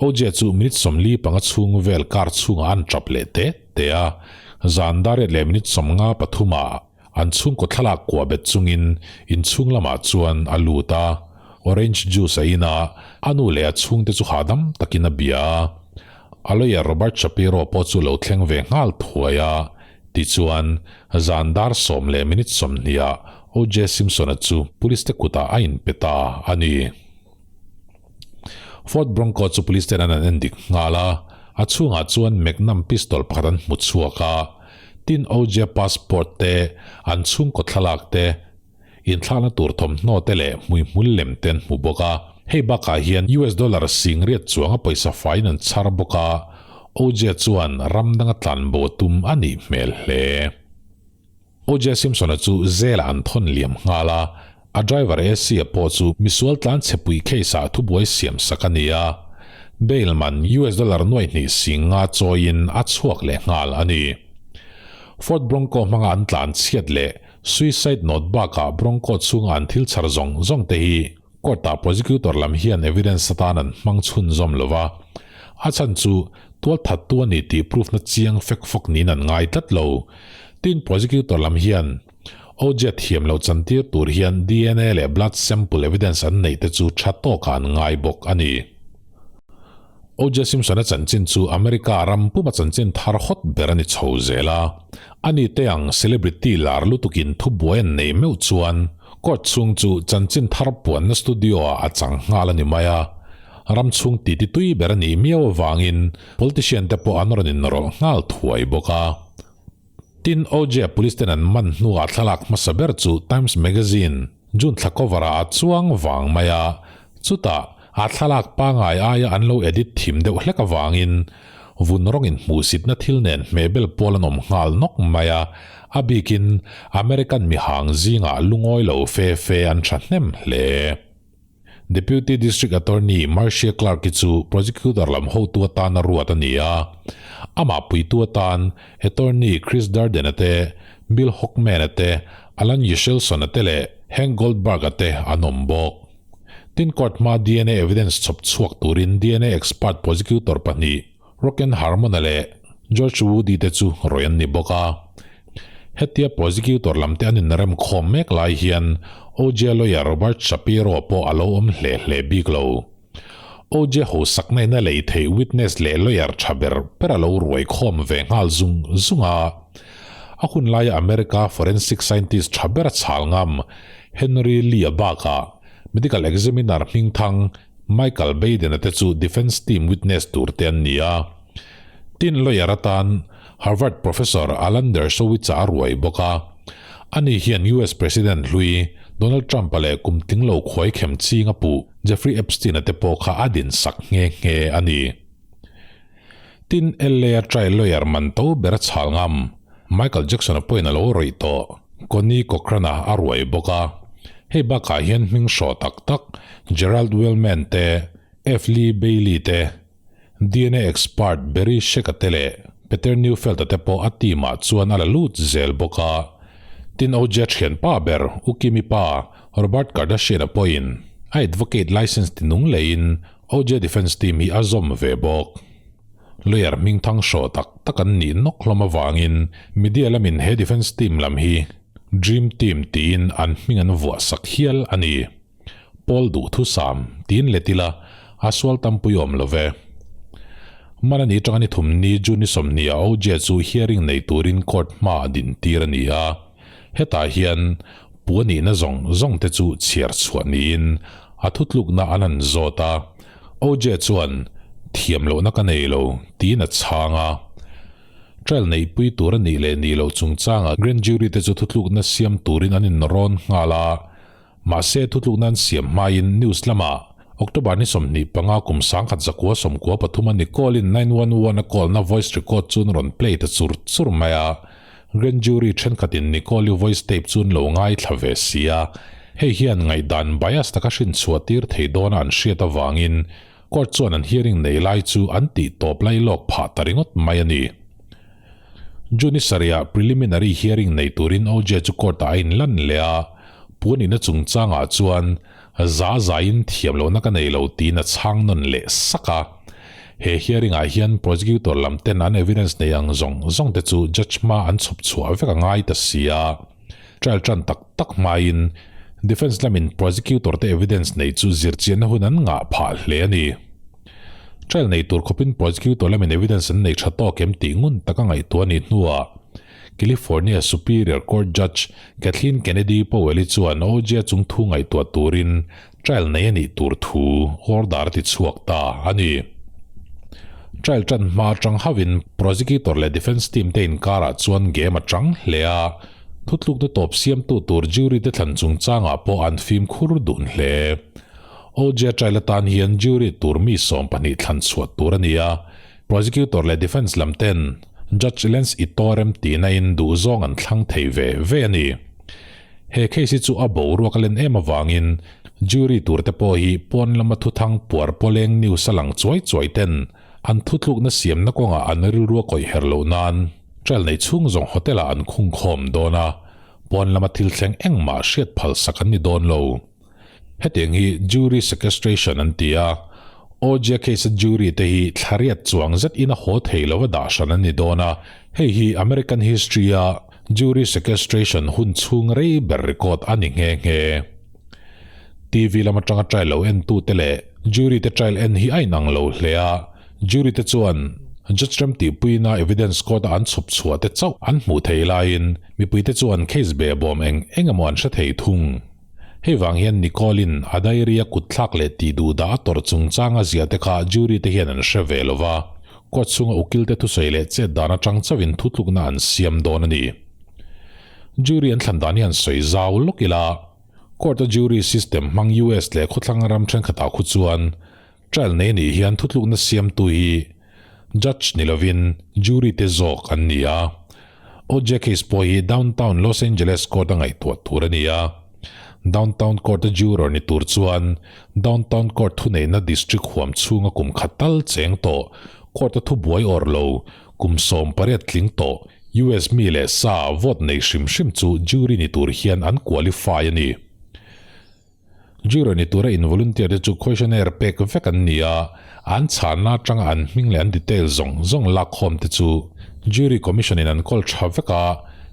Ojia chu minute 45 chhung vel car chhungah an tap leh te te a. Zan dar riat leh minute 53 ah an chhungkaw thlalak kuah bet chungin inchhung lamah chuan a lut a, orange juice a in a, a nu leh a chhungte chu hahdam takin a bia a. A lawyer Robert Shapiro pawh chu lo thleng ve nghal thuai a, Tichuan, zan dar sawm leh minute 20 ah OJ Simpson-a chu police te kutah a inpe ta a ni. Ford Bronco chu police ten an an endik nghal a, a chhungah chuan Magnum pistol pakhat an hmu chhuak a, tin OJ passport te, an chhungkaw thlalak te, inthlakna tur thawmhnaw te leh hmuihmul lem te an hmu bawk a. Hei bakah hian US dollar singriat chuanga pawisa faiin an chhar bawk a, OJ chuan ram danga tlanbo a tum a nih hmel hle. OJ Simpson-a chu jail-ah an thawn liam nghal a, a driver AC-a pawh chu misual tlanchhepui case-ah thubuai siam sak a ni a, bail man US dollar nuaihnih 50 chawiin a chhuak leh nghal a ni. Ford Bronco hmanga an tlanchhiat leh Suicide note bakah Bronco chhunga an thil chhar zawng zawng te hi court-ah prosecutor lam hian evidence atan an hmang chhunzawm lo va, a chhan chu tualthattu a ni tih proof na chiang fek fawk niin an ngai tlat lo. Tin, prosecutor lam hian OJ thiam loh chantir tur hian DNA leh blood sample evidence an neih te chu tha tawkah an ngai bawk a ni. OJ Simpson-a chanchin chu America ram puma chanchin thar hawt ber a ni chho zel a. Ani te ang celebrity lar lutukin thubuai an neih meuh chuan court chhung chu chanchin thar puanna studio-ah a chang nghal a ni mai a. Ram chhung titi tui ber a nih miau avangin politician te pawh an rawn inrawlh nghal thuai bawk a. Tin, OJ police ten an man hnuah thlalak hmasa ber chu Times Magazine June thla cover-ah a chuang vang mai a, chutah a thlalak pangai aia an lo edit thim deuh hlek avangin vun rawngin hmuhsitna thil nen hmehbel pawl an awm nghal nawk mai a, a bikin American mihang zingah lungawi lo fe fe an thahnem hle. Deputy District Attorney Marcia Clark-i chu prosecutor lam hotu atana ruat a ni a. Amah puitu atan Attorney Chris Darden-a te, Bill Hockman-a te, Alan Yeshelson-a te leh Hank Goldberg-a te an awm bawk. Tin court hmaa dna evidence chhawp chhuak turin dna expert prosecutor pahnih Roken Harmon-a leh George Woody te chu rawih an ni bawk a. Hetia prosecutor lam te an inrem khawm mek lai hian OJ lawyer Robert Shapiro pawh a lo awm hle hle bik lo. OJ hosakna in a lei theih witness leh lawyer tha ber ber a lo ruai khawm ve nghal zung zung a. A hun laia America forensic scientist tha ber a chhal ngam Henry Lee-a bakah medical examiner hmingthang Michael Baden-a te chu defence team witness tur te an ni a. Tin lawyer atan Harvard Professor Alan Dershowitz-a a ruai bawk a. Ani hian US President hlui Donald Trump-a leh kum tling lo khuai khem ching a puh Jeffrey Epstein-a te pawh kha a dinsak nghe nghe a ni. Tin LA-a trial lawyer man to ber a chhal ngam Michael Jackson-a pawhin a lo rawih tawh Connie Cochran-a a ruai bawk a. Hei bakah hian hming hrawh tak tak Gerald Wellman te, F. Lee Bailey te, dna expert Barry Scheck-a te leh Peter Neufeld-a te pawh a team-ah chuan a la lut zel bawk a. Tin OJ thianpa ber U Kimi pa Robert Kardashian-a pawhin a advocate license tinung leiin OJ defence team hi a zawm ve bawk. Lawyer hming thang hrawh tak tak an nih nawk hlawm avangin media lamin he defence team lam hi Dream Team tiin an hming an vuah sak hial a ni. Paul duhthusam tiin let ila a sual tampui awm lo ve. Man a ni tanga ni thum ni June ni 20 ah OJ chu hearing nei turin court hma a din tir a ni a. Hetah hian pu a nihna zawng zawng te chu chhiar chhuah niin a thutlukna an han zawt a. OJ chuan thiam lohna ka nei lo tiin a chhang a. Trial neihpui tur a nih leh nih loh chungchanga grand jury te chu thutlukna siam turin an inrawn nghal a. Mahse, thutlukna an siam hmain news lamah October ni 25 kum 1993 a Nicole-in 911 a call-na voice record chu an rawn play ta chur chur mai a. Grand jury thenkhatin Nicole-i voice tape chu an lo ngaithla ve si a, hei hian ngaihdan bias taka hrinchhuah tir thei dawna an hriat avangin court chuan an hearing nei lai chu an tih tawp lai lawk phah ta ringawt mai a ni. June sarihah preliminary hearing nei turin OJ chu court-ah a inlan leh a, puanina chungchangah chuan za zaiin thiam lohna ka nei lo tiin a chhang nawn leh sak a. He hearing-ah hian prosecutor lam ten an evidence nei ang zawng zawng te chu judge hma an chhawp chhuah vek a ngai ta si a. Trial tan tak tak hmain defence lamin prosecutor te evidence nei chu zirchianna hun an ngah phah hle a ni. Trial nei tur khawpin prosecutor lamin evidence an nei tha tawk em tih ngun taka ngaihtuah a nih hnuah California Superior Court Judge Kathleen Kennedy Powell-i chuan OJ-a chung thu ngaihtuah turin trial nei a nih tur thu order a ti chhuak ta a ni. Trial tan hma atang hauhin prosecutor leh defence team te inkarah chuan game a chang hle a, thutlukna tawp siamtu tur jury te thlan chungchangah pawh an fimkhur dun hle. OJ trial atan hian jury tur mi 12 thlan chhuah tur a ni a, prosecutor leh defence lam ten Judge Lance Ito rem tihna in duh zawng an thlang thei ve ve a ni. He case hi chu a boruak a len em avangin jury tur te pawh hi pawn lama thuthang puar pawleng news a lang chuai chuai ten an thutlukna siamna kawngah an rilru a kawih her loh nan trial nei chhung zawng hotel ah an khungkhawm dawn a, pawn lama thil thleng engmah hriat phalsak an ni dawn lo. Hetiang hi jury sequestration an ti a, OJ case-a jury te hi thlariat chuang zet in a haw thei lova dah hran an ni dawn a, hei hi American history-a jury sequestration hun chhung rei ber record a ni nghe nghe. TV lam atanga trial lo entute leh jury te trial en hi a inang lo hle a, jury te chuan judge rem tihpuina evidence court-a an chhawp chhuah te chauh an hmuh thei laiin mipuite chuan case behbawm eng eng emaw an hre thei thung. Hei vang hian Nicole-in a diary a kutthlak leh tih duh dah a tawrh chungchang a ziah te kha jury te hian an hre ve lo va, court chhunga ukil te thusawi leh chet dan atang chauhin thutlukna an siam dawn a ni. Jury an thlan dan hi an sawi zau lawk ila, court a jury system hmang US leh khawthlang ram thenkhatah khu chuan trial nei anih hian thutlukna siamtu hi Judge ni lovin jury te zawk an ni a. OJ case pawh hi downtown Los Angeles court a ngaihtuah tur a ni a. Downtown Court-a juror ni tur chuan Downtown Court thuneihna district huam chhunga kum khat tal cheng tawh, court-a thubuai awrh lo, kum 18 tling tawh, US mi leh sa vote nei hrim hrim chu jury ni tur hian an qualify a ni. Juror ni tura involunteer te chu questionnaire pek vek an ni a, an chhanna atanga an hming leh an detail zawng zawng lakkhawm te chu jury commission in an kawl tha vek a,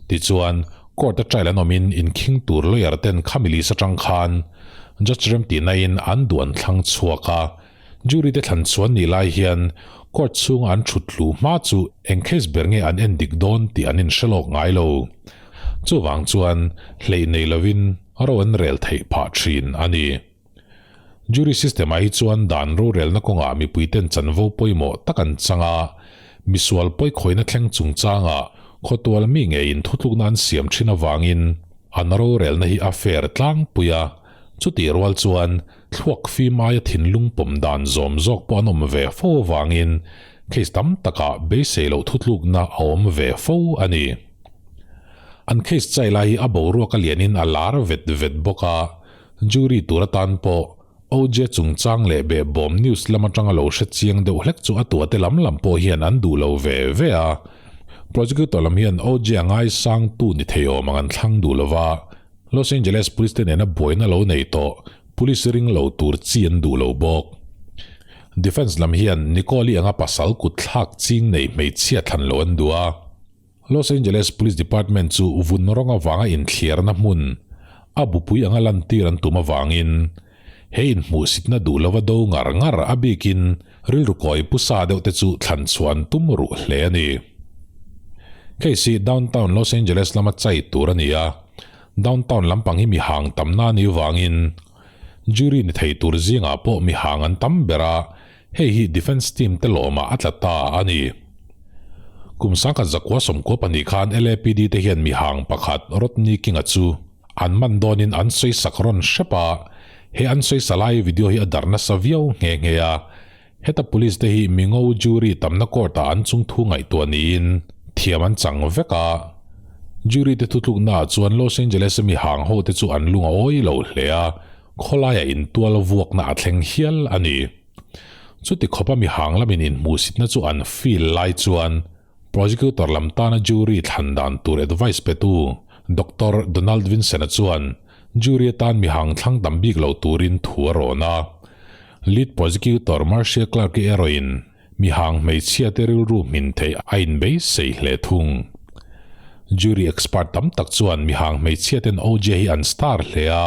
tichuan court a trial an awmin inkhing tur lawyer ten khami list atang khan judge remtihna in an duh an thlang chhuak a. Jury te thlan chuan nih lai hian court chhunga an thut hlu hma chu eng case ber nge an en dik dawn tih an inhre lawk ngai lo. Chuvang chuan hleih nei lovin ro an rel theih phah thin a ni. Jury system ah hi chuan dan rorelna kawngah mipuiten chanvo pawimawh tak an chang a, misual pawikhawina thleng chungchangah khawtual mi ngeiin thutlukna an siam thin avangin an rorelna hi a fair tlangpui a, chutih rual chuan Thluak fim aia thinlung pawm dan zawm zawk pawh an awm ve fo avangin case tam takah beisei loh thutlukna a awm ve fo a ni. An case chai lai hi a boruak a lianin a lar vet vet bawk a, jury tur atan pawh OJ chungchang leh behbawm news lam atanga lo hre chiang deuh hlek chu a tuate lam lam pawh hian an duh lo ve ve a. Prosecutor lam hian OJ a ngaisangtu ni thei awm ang an thlang duh lova, Los Angeles Police te nena buaina lo nei tawh Police ring lo tur chi an duh lo bawk. Defence lam hian Nicole-i anga pasal kut thlak ching nei hmeichhia thlan lo an duh a. Los Angeles Police Department chu vun rawng avanga inthliarna hmun a bupui anga lantir an tum avangin he inhmuhsitna duh lova do ngar ngar a bikin rilru kawi pusa deuh te chu thlan chhuah an tum ruh hle a ni. Case hi downtown Los Angeles lama chai tur a ni a, downtown lampang hi mihang tamna a nih vangin jury ni thei tur zingah pawh mihang an tam ber a, hei hi defence team te lawmah a tla ta a ni. Kum 1992 khan LAPD te hian mihang pakhat Rodney King-a chu An man dawnin an sawi sak rawn hrep a, he an sawi sa lai video hi a dar nasa viau nghe nghe a. Heta police te hi mingo jury tamna court ah an chungthu ngaihtuah niin thiam an chang vek a. Jury te thutlukna ah chuan Los Angeles a mi hang ho te chu an lung a awi lo hle a, khawlaiah intual vuakna a thleng hial a ni. Chuti khawpa mi hang lamin inhmuhsitna chu an feel lai chuan Prosecutor lam tana jury thlan dan tur advice petu Doctor Donald Vincent-a chuan jury atan mi hang thlang tam bik lo turin thu a rawn a. Lead Prosecutor Marcia Clark-i erawhin mi hang hmeichhia te rilru hmin theih a inbeisei hle thung. Jury expert tam tak chuan mi hang hmeichhia ten OJ hi an star hle a,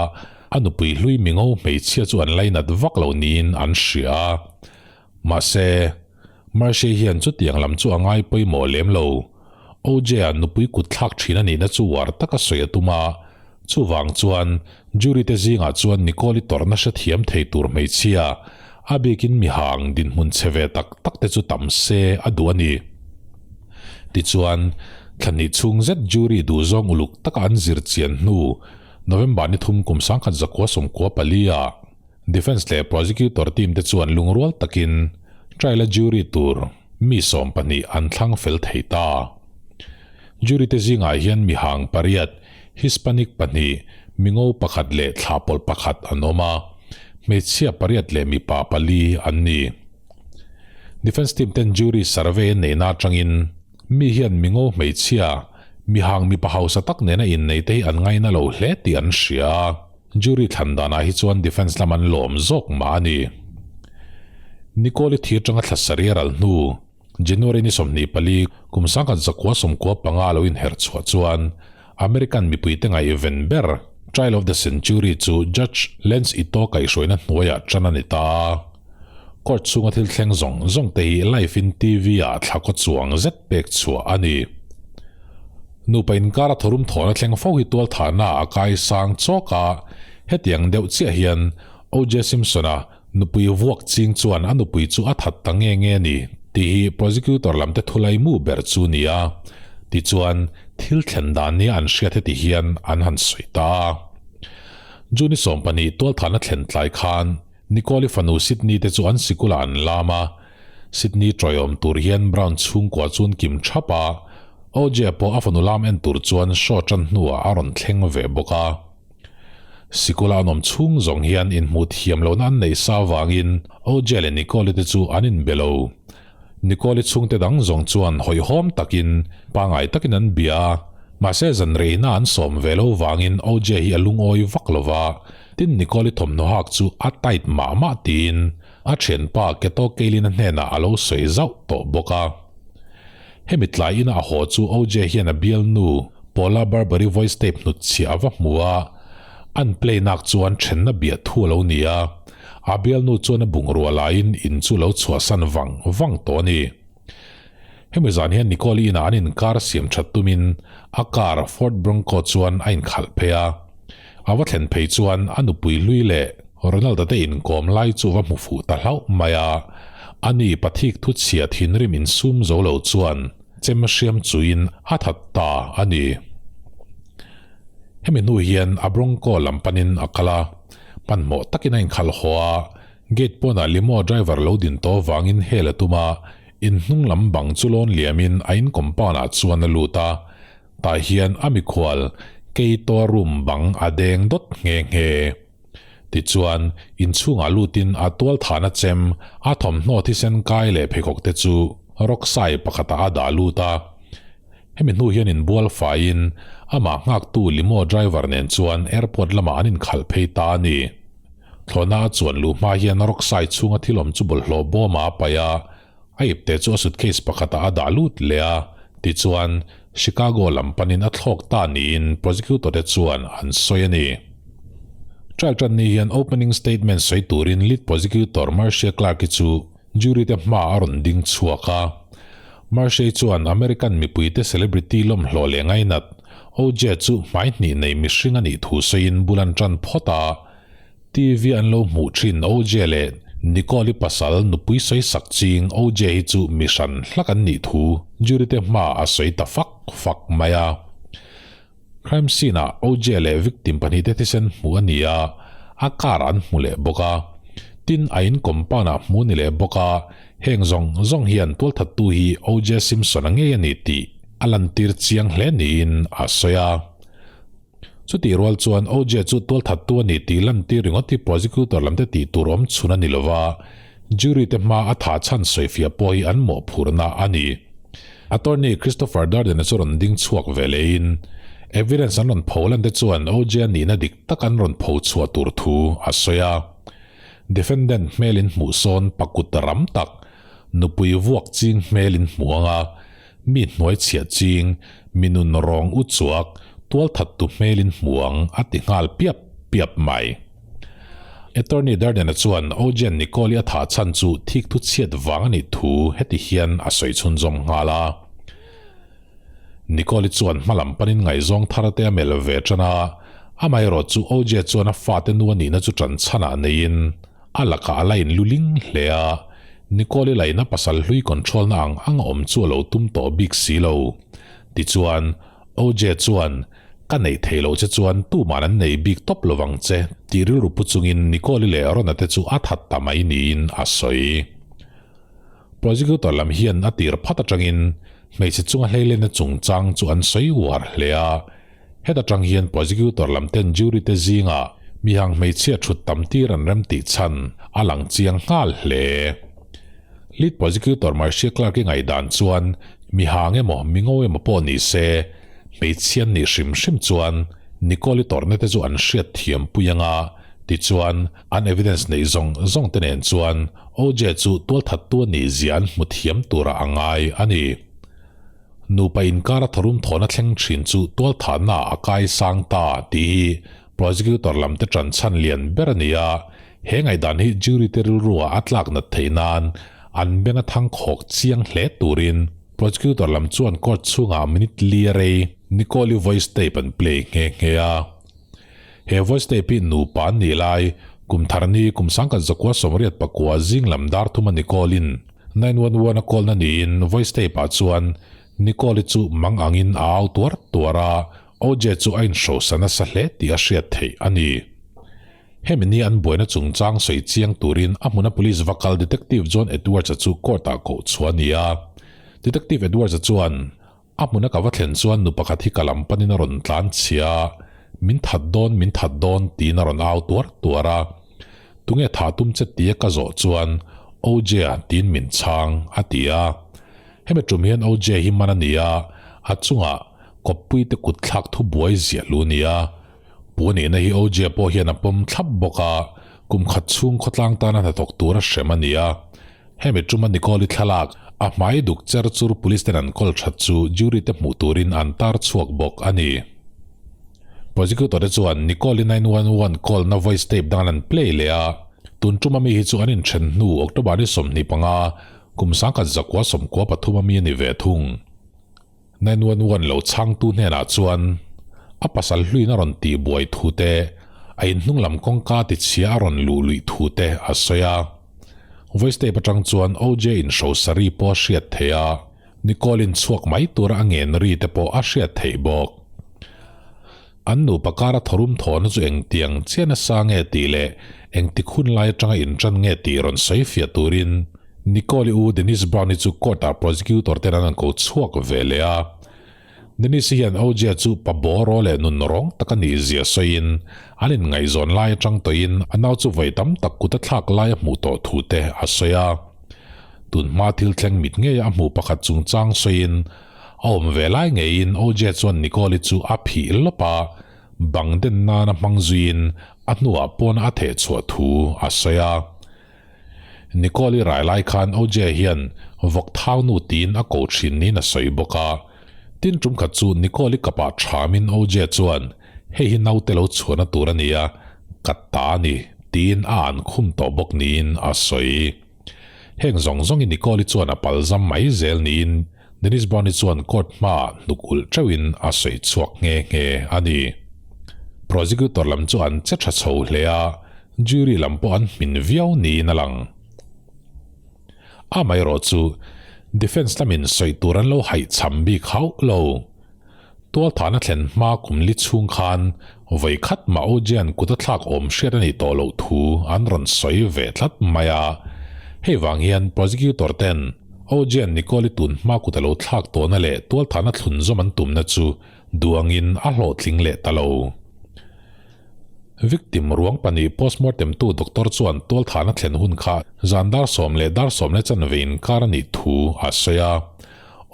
a nupui hlui mingo hmeichhia chu an lainat vak lo niin an hria a. Mahse, Marcia hian chutiang lam chu a ngai pawimawh lem lo. OJ-a nupui kut thlak thin a nihna chu uar taka sawi a tum a, chuvang chuan jury te zingah chuan Nicole-i tawrhna hrethiam thei tur hmeichhia, a bikin mihang dinhmun chhe ve tak tak te chu tam se a duh a ni. Tichuan, thla hnih chhung zet jury duhzawng uluk taka an zir chian hnu November ni thum kum 1994 ah, Defence leh Prosecutor team te chuan lungrual takin trial a jury tur mi 12 an thlang fel thei ta. Jury te zingah hian mi hang pariat, Hispanic pahnih, mingo pakhat leh thlahpawlh pakhat an awm a, hmeichhia pariat leh mipa pali an ni. Defence team ten jury survey an neihna atangin mi hian mingo hmeichhia, mi hang mipa hausa tak nena innei te hi an ngaina lo hle tih an hria a. Jury thlan danah hi chuan defence lam an lawm zawk mah a ni. Nicole-i thir tanga thla sarih a ral hnu, January ni 24, kum 1995 lo inherh chhuah chuan American mipuite ngaihven ber Trial of the Century chu Judge Lance Ito kaihhruaina hnuaiah tan a ni ta a. Court chhunga thil thleng zawng zawng te hi live in TV-ah thla kaw chuang zet pek chhuah a ni. Nupa inkara thawrum thawhna thleng fo hi tualthahna a kai sang chawk a, hetiang deuh chiah hian OJ Simpson-a nupui vuak ching chuan a nupui chu a that ta nge nge a ni tih hi prosecutor lam te thulai mu ber chu ni a. Tichuan, thil thlen dan nia an hriat heti hian an han sawi ta a. June 12 tualthahna thlen tlai khan Nicole-i fanu Sydney te chu an sikulah an lam a, Sydney ṭawihawm tur hian Brown chhungkua chu an kim ṭhap a, OJ pawh a fanu lam en tur chuan show ṭan hnuah a rawn thleng ve bawk a. Sikula an awm chhung zawng hian inhmuh thiam lohna an neih sa avangin OJ leh Nicole-i te chu an inbe lo. Nicole-i chhungte dang zawng chuan hawihhawm takin, pangngai takin an bia a, mahse zan reina an sawm ve lo vangin OJ hi a lungawi vak lo va, tin Nicole-i thawmhnaw hak chu a tight mah mah tiin a thianpa Keto Kaylin-a hnenah a lo sawi zauh tawh bawk a. Hemi tlai ina a haw chu OJ hian a bialnu Paula Barbary voice tape hnutchhiah a va hmu a, an play nak chuan thenna biah thu a lo ni a, a bialnu chuan a bungrua laiin in chu lo chhuahsan vang vang tawh a ni. Hemi zan hian Nicole inah an inkar siam that tumin a car Ford Bronco chuan a inkhalh phei a, a va thlen phei chuan a nupui hlui leh Ronald-a te inkawm lai chu va hmu fuh ta hlauh mai a, ani pathik thu chhia thinrim insum zo lo chuan chem hriam chuin a that ta a ni. Hemi hnu hian a Bronco lam panin a kal a, hmanhmawh takin a inkhalh haw a, gate pawnah limo driver lo din tawh vangin hel a tum a, inhnung lam bang chu lawn liamin a in compound ah chuan a lut a, tah hian a mikhual Keito room bang a deng dawt nghe nghe. Tichuan, inchhungah lutin a tual thahna chem, a thawmhnaw thisen kai leh pheikhawk te chu rawksai pakhatah a dah lut a. Hemi hnu hian inbual faiin amah nghaktu limo driver nen chuan airport lamah an inkhalh phei ta a ni. Thlawhna a chuan luh hma hian rawksai chhunga thil awm chu bawlhhlawh bawmah a paih a, a ipte chu a suitcase pakhatah a dah lut leh a, tichuan Chicago lam panin a thlawk ta niin prosecutor te chuan an sawi a ni. Trial tan ni hian opening statement sawi turin lead prosecutor Marcia Clark-i chu jury te hmaah a rawn ding chhuak a. Marcia-i chuan American mipuite celebrity lawmhlawh leh ngainat OJ chu hmai hnih nei mihring a nih thu sawiin bul an tan phawt a, TV an lo hmuh thin OJ leh Nicole-i pasal nupui sawi sak ching OJ hi chu mi hran hlak an nih thu jury te hma a sawi ta fak fak mai a. Crime scene ah OJ leh victim pahnihte thisen hmuh a ni a, a car an hmu leh bawk a. Tin, a in compound ah hmu ni leh bawk a, heng zawng zawng hian tualthattu hi OJ Simpson-a ngei a ni tih a lantir chiang hle niin a sawi a. Chutih rual chuan OJ chu tualthattu a ni tih lantir ringawt hi prosecutor lamte tih tur awm chhun a ni lova, jury te hma a thah chhan sawifiah pawh hi an mawhphurhna a ni. Attorney Christopher Darden-a chu rawn ding chhuak ve lehin, evidence an rawn pho lan te chuan OJ a nihna dik tak an rawn pho chhuah tur thu a sawi a. Defendant hmelin hmuh sawn pakut ram tak, nupui vuak ching hmelin hmuh anga, Mi hnuai chhiah ching, mi nun rawng u chuak, tualthattu hmelin hmuang a ti nghal piap piap mai. Attorney Darden-a chuan Ojen Nicole-i a thah chhan chu thik thu chhiat vang a nih thu heti hian a sawi chhunzawm nghal a. Nicole-i chuan hmalam panin ngaihzawng thar te a melh ve tan a, amaherawh chu OJ chuan a fate nu a nihna chu tan chhanah neiin A lakah a la inluling hle a, Nicole-i laina pasal hlui control na ang ang a awm chu a lo tum tawh bik si lo. Tichuan, OJ chuan, Ka neih theih loh che chuan tuman an nei bik tawp lovang che, tih rilru pu chungin Nicole-i leh Ron-a te chu a that ta mai niin a sawi. Prosecutor lam hian a tir phat atangin hmeichhe chunga hleilenna chungchang chu an sawi uar hle a, Heta tang hian prosecutor lam ten jury te zingah mihang hmeichhia thut tam tir an rem tih chhan a lang chiang nghal hle. Lead prosecutor Marcia Clark-i ngaihdan chuan mihang emaw mingo emaw pawh ni se hmeichhia an nih hrim hrim chuan Nicole-i tawrhna te chu an hriat thiam pui anga tichuan an evidence neih zawng zawng te nen chuan OJ chu tualthattu a nih zia an hmu thiam turah a ngai a ni. Nupa inkara tharum thawhna thleng thin chu tualthahna a kai sang ta tih hi prosecutor lam te tan chhan lian ber a ni a, he ngaihdan hi jury te rilruah a tlak nat theih nan an beng a thang khawk chiang hle turin prosecutor lam chuan court chhungah minute li a rei Nicole-i voice tape an play nghe nghe a. He voice tape hi nupa an nih lai kum thar ni kum 1989 zing lam dar thuma Nicole-in 911 a call na niin voice tape ah chuan Nicole-i chu mang angin a au tuar tuar a, OJ chu a inhrosa nasa hle tih a hriat theih a ni. Hemi ni an buaina chungchang sawi chiang turin a hmuna police va kal Detective John Edwards-a chu court-ah koh chhuah a ni a. Detective Edwards-a chuan, A hmuna ka va thlen chuan nu pakhat hi ka lam panin a rawn tlan chhia a, Min that dawn, min that dawn, tiin a rawn au tuar tuar a. Tunge tha tum che tia ka zawh chuan OJ-a tiin min chhang, a ti a. Hemi tum hian OJ hi man a ni a, a chungah kawppui te kut thlak thu buai ziah lu ni a. Pu nihna hi OJ pawh hian a pawm thlap bawk a, kum khat chhung khawtlang tana hnathawk tura hrem a ni a. Hemi tuma Nicole-i thlalak, a hmai duk cher chur police ten an kawl that chu jury te hmuh turin an tar chhuak bawk a ni. Prosecutor te chuan Nicole-i 911 call na voice tape dang an play leh a, tun tuma mi hi chu an inthen hnu October ni 25, kum 1993 a mi a ni ve thung. 911 lo chhangtu hnenah chuan a pasal hluin a rawn tih buai thu te, a inhnung lam kawngka tichhia a rawn luh luih thu te a sawi a. Voice tape atang chuan OJ in hrosari pawh a hriat theih a, Nicole in chhuak mai tura a ngen ri te pawh a hriat theih bawk. An nupa kara thawrum thawhna chu engtiang chiah nasa nge tih leh engtik hun lai atanga intan nge tih rawn sawi fiah turin Nicole-i u Denise Brown-i chu court-ah prosecutor ten an ko chhuak ve leh a. Denise-i hian OJ-a chu pa bawraw leh nun rawng tak a nih zia sawiin an inngaihzawn lai atang tawhin a nau chu vawi tam tak kut a thlak lai a hmuh tawh thu te a sawi a. Tun hma thil thleng mit ngeia a hmuh pakhat chungchang sawiin A awm ve lai ngeiin OJ chuan Nicole-i chu a phih lawp a, bang den nana hmang zuiin a hnuah pawn a theh chhuah thu a sawi a. Nicole-i rai lai khan OJ hian vawk thau nu tiin a ko thin niin a sawi bawk a. Tin tum khat chu Nicole-i kapah thamin OJ chuan, Hei hi naute lo chhuahna tur a nia, ka ta a ni, tiin a an khum tawh bawk niin a sawi. Heng zawng zawngin Nicole-i chuan a palzam mai zel niin Dennis Brown-i chuan court hmaah hnuk ulh teuhin a sawi chhuak nghe nghe a ni. Prosecutor lam chu an che tha chho hle a, jury lam pawh an hmin viau niin a lang. Amaherawh chu defence lamin sawi tur an lo haihchham bik hauh lo. Tualthahna thlen hma kum li chhung khan vawi khat mah OJ-a'n kut a thlak awm hriat a nih tawh loh thu an rawn sawi ve tlat mai a. Hei vang hian prosecutor ten OJ-a'n Nicole-i tun hma kut a lo thlak tawhna leh tualthahna thlunzawm an tumna chu duangin a hlawhtling leh ta lo. Victim ruang pahnih postmortem tu doctor chuan tualthahna thlen hun kha zan dar sawm leh dar sawm leh chanve inkar a nih thu a sawi a.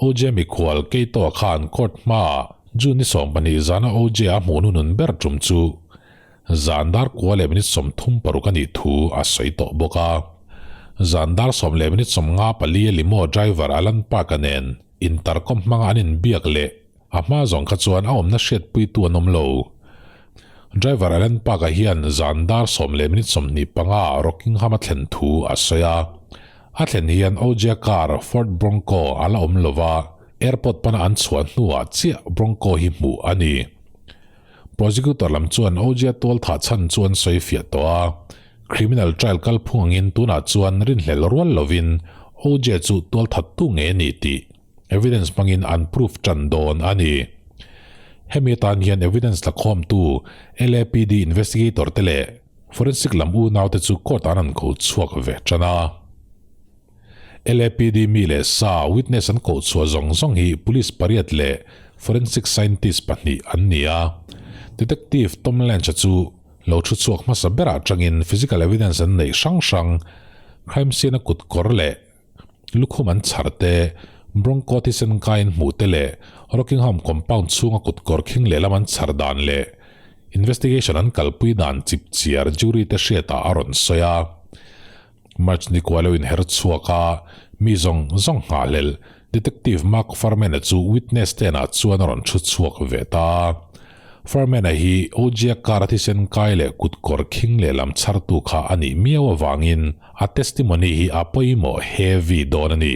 OJ mikhual Keitoa khan court hmaah June ni 12 zana OJ a hmuh hnunun ber tum chu zan dar kua leh minute 36 a nih thu a sawi tawh bawk a. Zan dar sawm leh minute 54 a limo driver Alan Park-a nen intercom hmanga an inbiak leh A hma zawng kha chuan a awmna hriatpuitu an awm lo. Driver Alan Park-a hian zan dar sawm leh minute 25 ah Rockingham a thlen thu a sawi a. A thlen hian OJ car Ford Bronco a la awm lo va, airport pana an chhuah hnuah chiah Bronco hi hmuh a ni. Prosecutor lam chuan OJ tual thah chhan chu an sawi fiah tawh a. Criminal trial kalphung angin tunah chuan rinhlelh rual lovin OJ chu tual thattu ngei a ni tih Evidence hmangin an proof tan dawn a ni. Hemi atan hian evidence la khawmtu LAPD investigator te leh forensic lam unaute chu court ah an an ko chhuak ve tan a. LAPD mi leh sa witness an koh chhuah zawng zawng hi police pariat leh forensic scientist pahnih an ni a. Detective Tom Lange-a chu lo thu chhuak hmasa berah atangin physical evidence an neih hrang hrang crime scene-a kut kawr leh Lukhum an chhar te, Bronco thisen kaiin hmuh te leh Rockingham compound chhunga kutkawr khing lehlam an chhar dan leh investigation an kalpui dan chip chiar jury te hriatah a rawn sawi a. March ni kual lo inher chhuak a, mi zawng zawng nghahhlelh Detective Mark Fuhrman-a chu witness stand-ah chuan a rawn thu chhuak ve ta. Fuhrman-a hi OJ-a car-a thisen kai leh kutkawr khing lehlam chhartu kha a nih miau avangin A testimony hi a pawimawh heavy dawn a ni.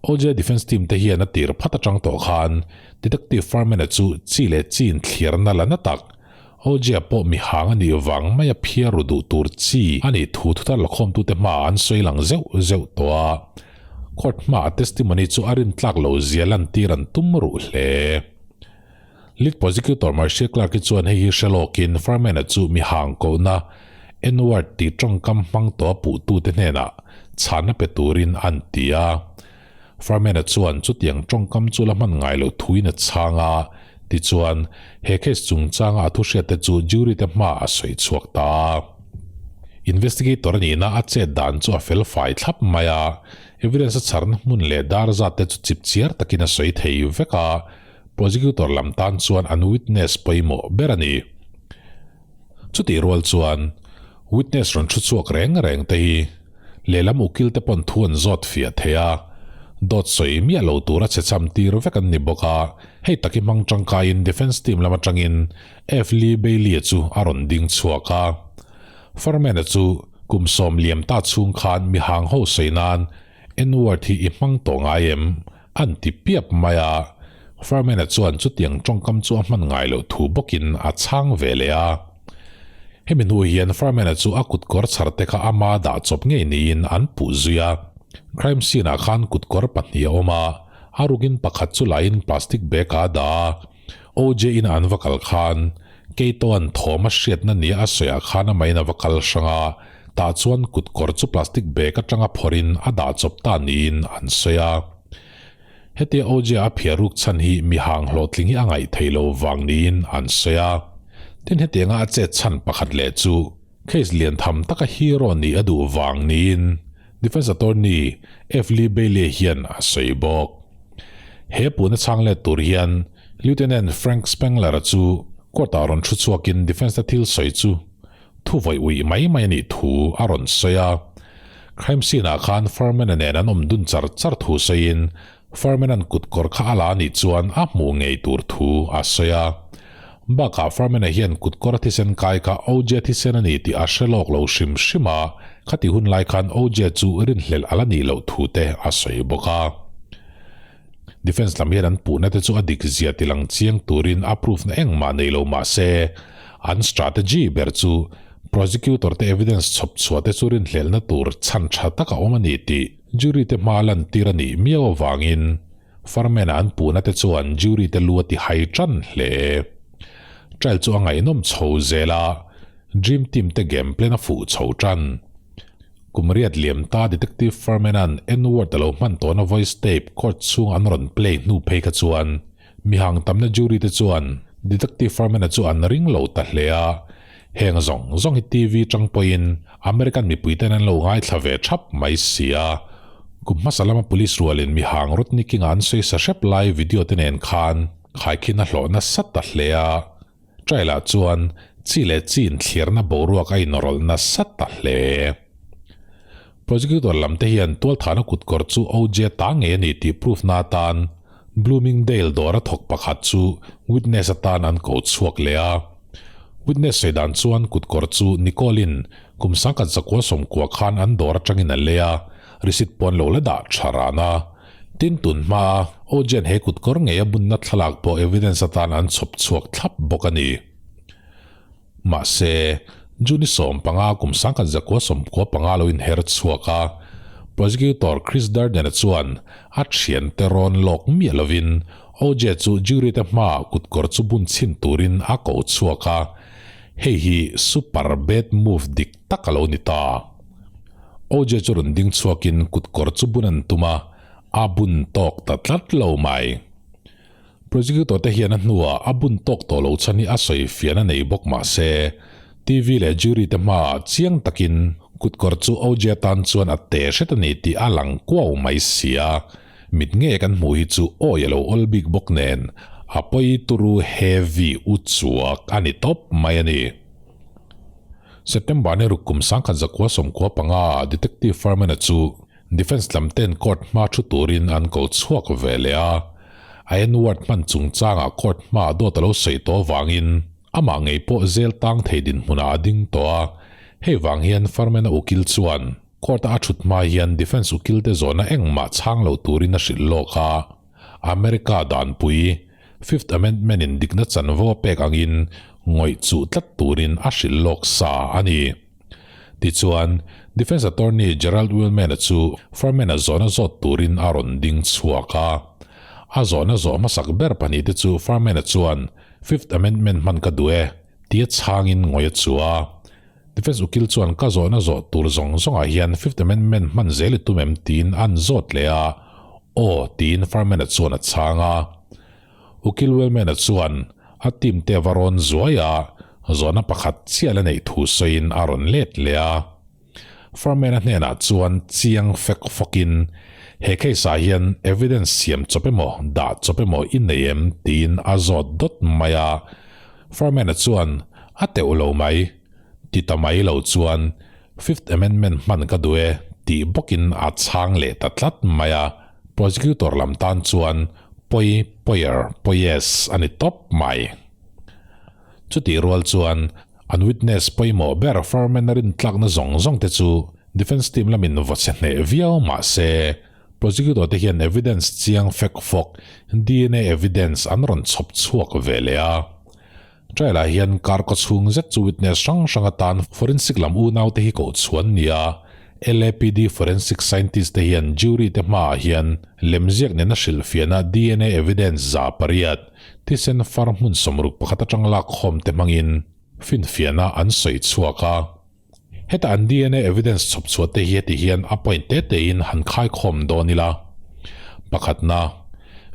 OJ defense team te hian a tir phat atang tawh khan Detective Fuhrman-a chu chi leh chi inthlirna la na tak, OJ-a pawh mi hang a nih vang maia phiar ru duh tur chi a nih thu thuthar lakhawmtute hmaah an sawi lang zeuh zeuh tawh a. Court hmaah testimony chu a rintlak lo zia lantir an tum ruh hle. Lead Prosecutor Marcia Clark-i chuan hei hi hre lawkin Fuhrman-a chu mi hang kohna N-word tih tawngkam hmang tawh a puhtute hnenah chhanna pe turin an ti a. Fuhrman-a chuan chutiang tawngkam chu la hman ngai loh thuin a chhang a, Tichuan, he case chungchanga a thuhriatte chu jury te hmaah a sawi chhuak ta a. Investigator a nihna a chet dan chu a fel fai thlap mai a, evidence a chharna hmun leh dar zat te chu chip chiar takin a sawi thei vek a, prosecutor lam tan chuan an witness pawimawh ber a ni. Chutih rual chuan witness rawn thu chhuak reng reng te hi lehlam ukil te pawn thu an zawt fiah thei a, dawt sawi miah lo tura che cham tir vek an ni bawk a, hei tak hi hmang tangkaiin defence team lam atangin F Lee Bailey-a chu a rawn ding chhuak a. Furman-a chu kum sawm liam ta chhung khan mi hang ho sawi nan N-word hi i hmang tawh ngai em? an ti piap mai a. Furman-a chuan chutiang tawngkam chu a hman ngai loh thu bawkin a chhang ve leh a. Hemi hnu hian Furman-a chu a kutkawr chhar te kha ama dah chawp ngei niin an puh zui a. Crime scene-ah khan kutkawr pahnih a awm a, a rukin pakhat chu lain plastic bag-ah a dah a. OJ in an va kal khan Keitoan thawm a hriatna nia a sawiah khan amahin a va kal hrang a, tah chuan kutkawr chu plastic bag atanga phawrhin a dah chawp ta niin an sawi a. Hetia OJ a phiar ruk chhan hi mi hang hlawhtling hi a ngaih theih lo vang niin an sawi a. Tin hetianga a chet chhan pakhat leh chu case lian tham taka hero nih a duh vang niin Defence Attorney F. Lee Bailey hian a sawi bawk. He puna chhang let tur hian Lieutenant Frank Spangler-a chu court-ah rawn thu chhuakin defence-na thil sawi chu thu vawi uih mai mai a nih thu a rawn sawi a. Crime scene-ah khan Furman-a nen an awm dun char char thu sawiin Furman-a'n kutkawr kha a la a nih chuan a hmuh ngei tur thu a sawi a. Bakah Furman-a hian kutkawr a thisen kai kha OJ thisen a ni tih a hre lawk lo hrim hrim a, khati hun lai khan OJ chu rinhlelh a la nih loh thu te a sawi bawk a. Defence lam hian an puhna te chu a dik zia ti lang chiang turin a proof na engmah nei lo mah se, an strategy ber chu prosecutor te evidence chhawp chhuah te chu rinhlelhna tur chhan tha tak a awm a ni tih jury te hma lantir a nih miau avangin Furman-a an puhna te chuan jury te lu a ti hai tan hle. Trial chu a ngaihnawm chho zel a, Dream Team te game plan a fuh chho tan. Kum riat liam ta Detective Furman-a'n N-word a lo hman tawhna voice tape court chhung an rawn play hnu phei kha chuan mihang tamna jury te chuan Detective Furman-a chu an ring lo ta hle a, heng zawng zawng hi TV tang pawhin American mipui ten an lo ngaithla ve thap mai si a. Kum hmasa lama police rualin mihang Rodney King-a an sawi sa hrep lai video te nen khan khaikhin a hlawh nasa ta hle a. Trial-ah chuan chi leh chi inthlirna boruak a inrawlh nasa ta hle. Prosecutor lam te hian tualthahna kutkawr chu OJ ta ngei a ni tih proof na atan Bloomingdale dawra thawk pakhat chu witness atan an ko chhuak leh a. Witness sawi dan chuan kutkawr chu Nicole-in kum 1990 khan an dawr atangin a lei a, receipt pawn lo la dah tha ran a. Tin tun hmaa OJ-a'n he kutkawr ngei a bunna thlalak pawh evidence atan an chhawp chhuak thlap bawk a ni. Mahse, June 15 kum 1995 lo inher chhuak a, Prosecutor Chris Darden-a chuan a thiante rawn lawk miah lovin OJ chu jury te hmaah kutkawr chu bun chhin turin a ko chhuak a, hei hi super bad move dik tak a lo ni ta. OJ chu rawn ding chhuakin kutkawr chu bun an tum a, a bun tawk ta tlat lo mai. Prosecutor te hian a hnuah a bun tawk tawh lo chhan hi a sawi fian a nei bawk mah se, TV leh jury te hmaah chiang takin kutkawr chu OJ atan chuan a te hret a ni tih a lang kuau mai si a, mit nge kan hmuh hi chu awi a lo awl bik bawk nen a pawi turu heavy u chuak a ni tawp mai a ni. September ni ruk kum 1995 ah Detective Furman-a chu Defence lam ten court hma thu turin an ko chhuak ve leh a, a N-word hman chungchangah court hmaah dawt a lo sawi tawh avangin amah ngei pawh zel tang thei dinhmunah a ding tawh a, hei vang hian Furman-a ukil chuan court-a a thut hma hian defence ukil te zawhna engmah chhang lo turin a hrilh lawk a, America danpui Fifth Amendment in dikna chanvo a pek angin ngawih chuh tlat turin a hrilh lawk sa a ni. Tichuan, Defence Attorney Gerald Willman-a chu Furman-a zawhna zawt turin a rawn ding chhuak a. A zawhna zawh hmasak ber pahnihte chu Furman-a chuan Fifth Amendment hman ka duh e, tia chhangin ngawih a chu a. Defence ukil chuan ka zawhna zawh tur zawng zawngah hian Fifth Amendment hman zel i tum em tiin an zawt leh a, Aw, tiin Furman-a chuan a chhang a. Ukil Wellman-a chuan a team te va rawn zuai a, zawhna pakhat chiah la neih thu sawiin a rawn let leh a. Furman-a hnenah chuan chiang fek fawkin, He case-ah hian evidence siam chawp emaw, dah chawp emaw i nei em? tiin a zawt dawt mai a. Furman-a chuan, A teuh lo mai. Ti ta mai lo chuan, Fifth Amendment hman ka duh e, tih bawkin a chhang leh ta tlat mai a. Prosecutor lam tan chuan pawi pawier pawies a ni tawp mai. Chutih rual chuan an witness pawimawh ber Furman a rintlakna zawng zawng te chu defence team lamin vaw chhe hneh viau mah se prosecutor te hian evidence chiang fek fawk dna evidence an rawn chhawp chhuak ve leh a. Trial ah hian kar kaw chhung zet chu witness hrang hrang atan forensic lam unau te hi koh chhuan nia. LAPD forensic scientist te hian jury te hmaah hian lemziak nena hrilhfiahna dna evidence 800, thisen far hmun 61 atang lak khawm te hmangin finfiahna an sawi chhuak a. Heta an dna evidence chhawp chhuah te hi heti hian a point te tein han khai khawm dawn ila. Pakhatna,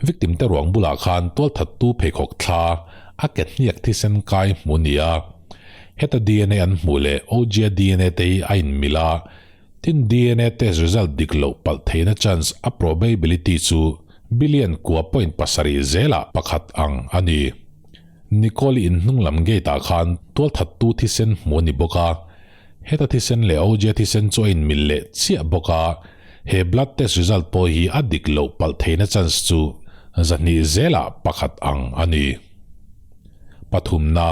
victim te ruang bulah khan tualthattu pheikhawk thla a ke hniak thisen kai hmu nia. Heta dna an hmuh leh OGa dna te hi a inmil a, tin dna test result dik loh palh theihna chance a probability chu billion kua point pasarih zelah pakhat ang a ni. Nicole in hnung lam gate ah khan tualthattu thisen hmu a ni bawk a, heta thisen leh OJ thisen chu a inmil leh chiah bawk a, he blood test result pawh hi a dik loh palh theihna chance chu 200 zelah pakhat ang a ni. Pathumna,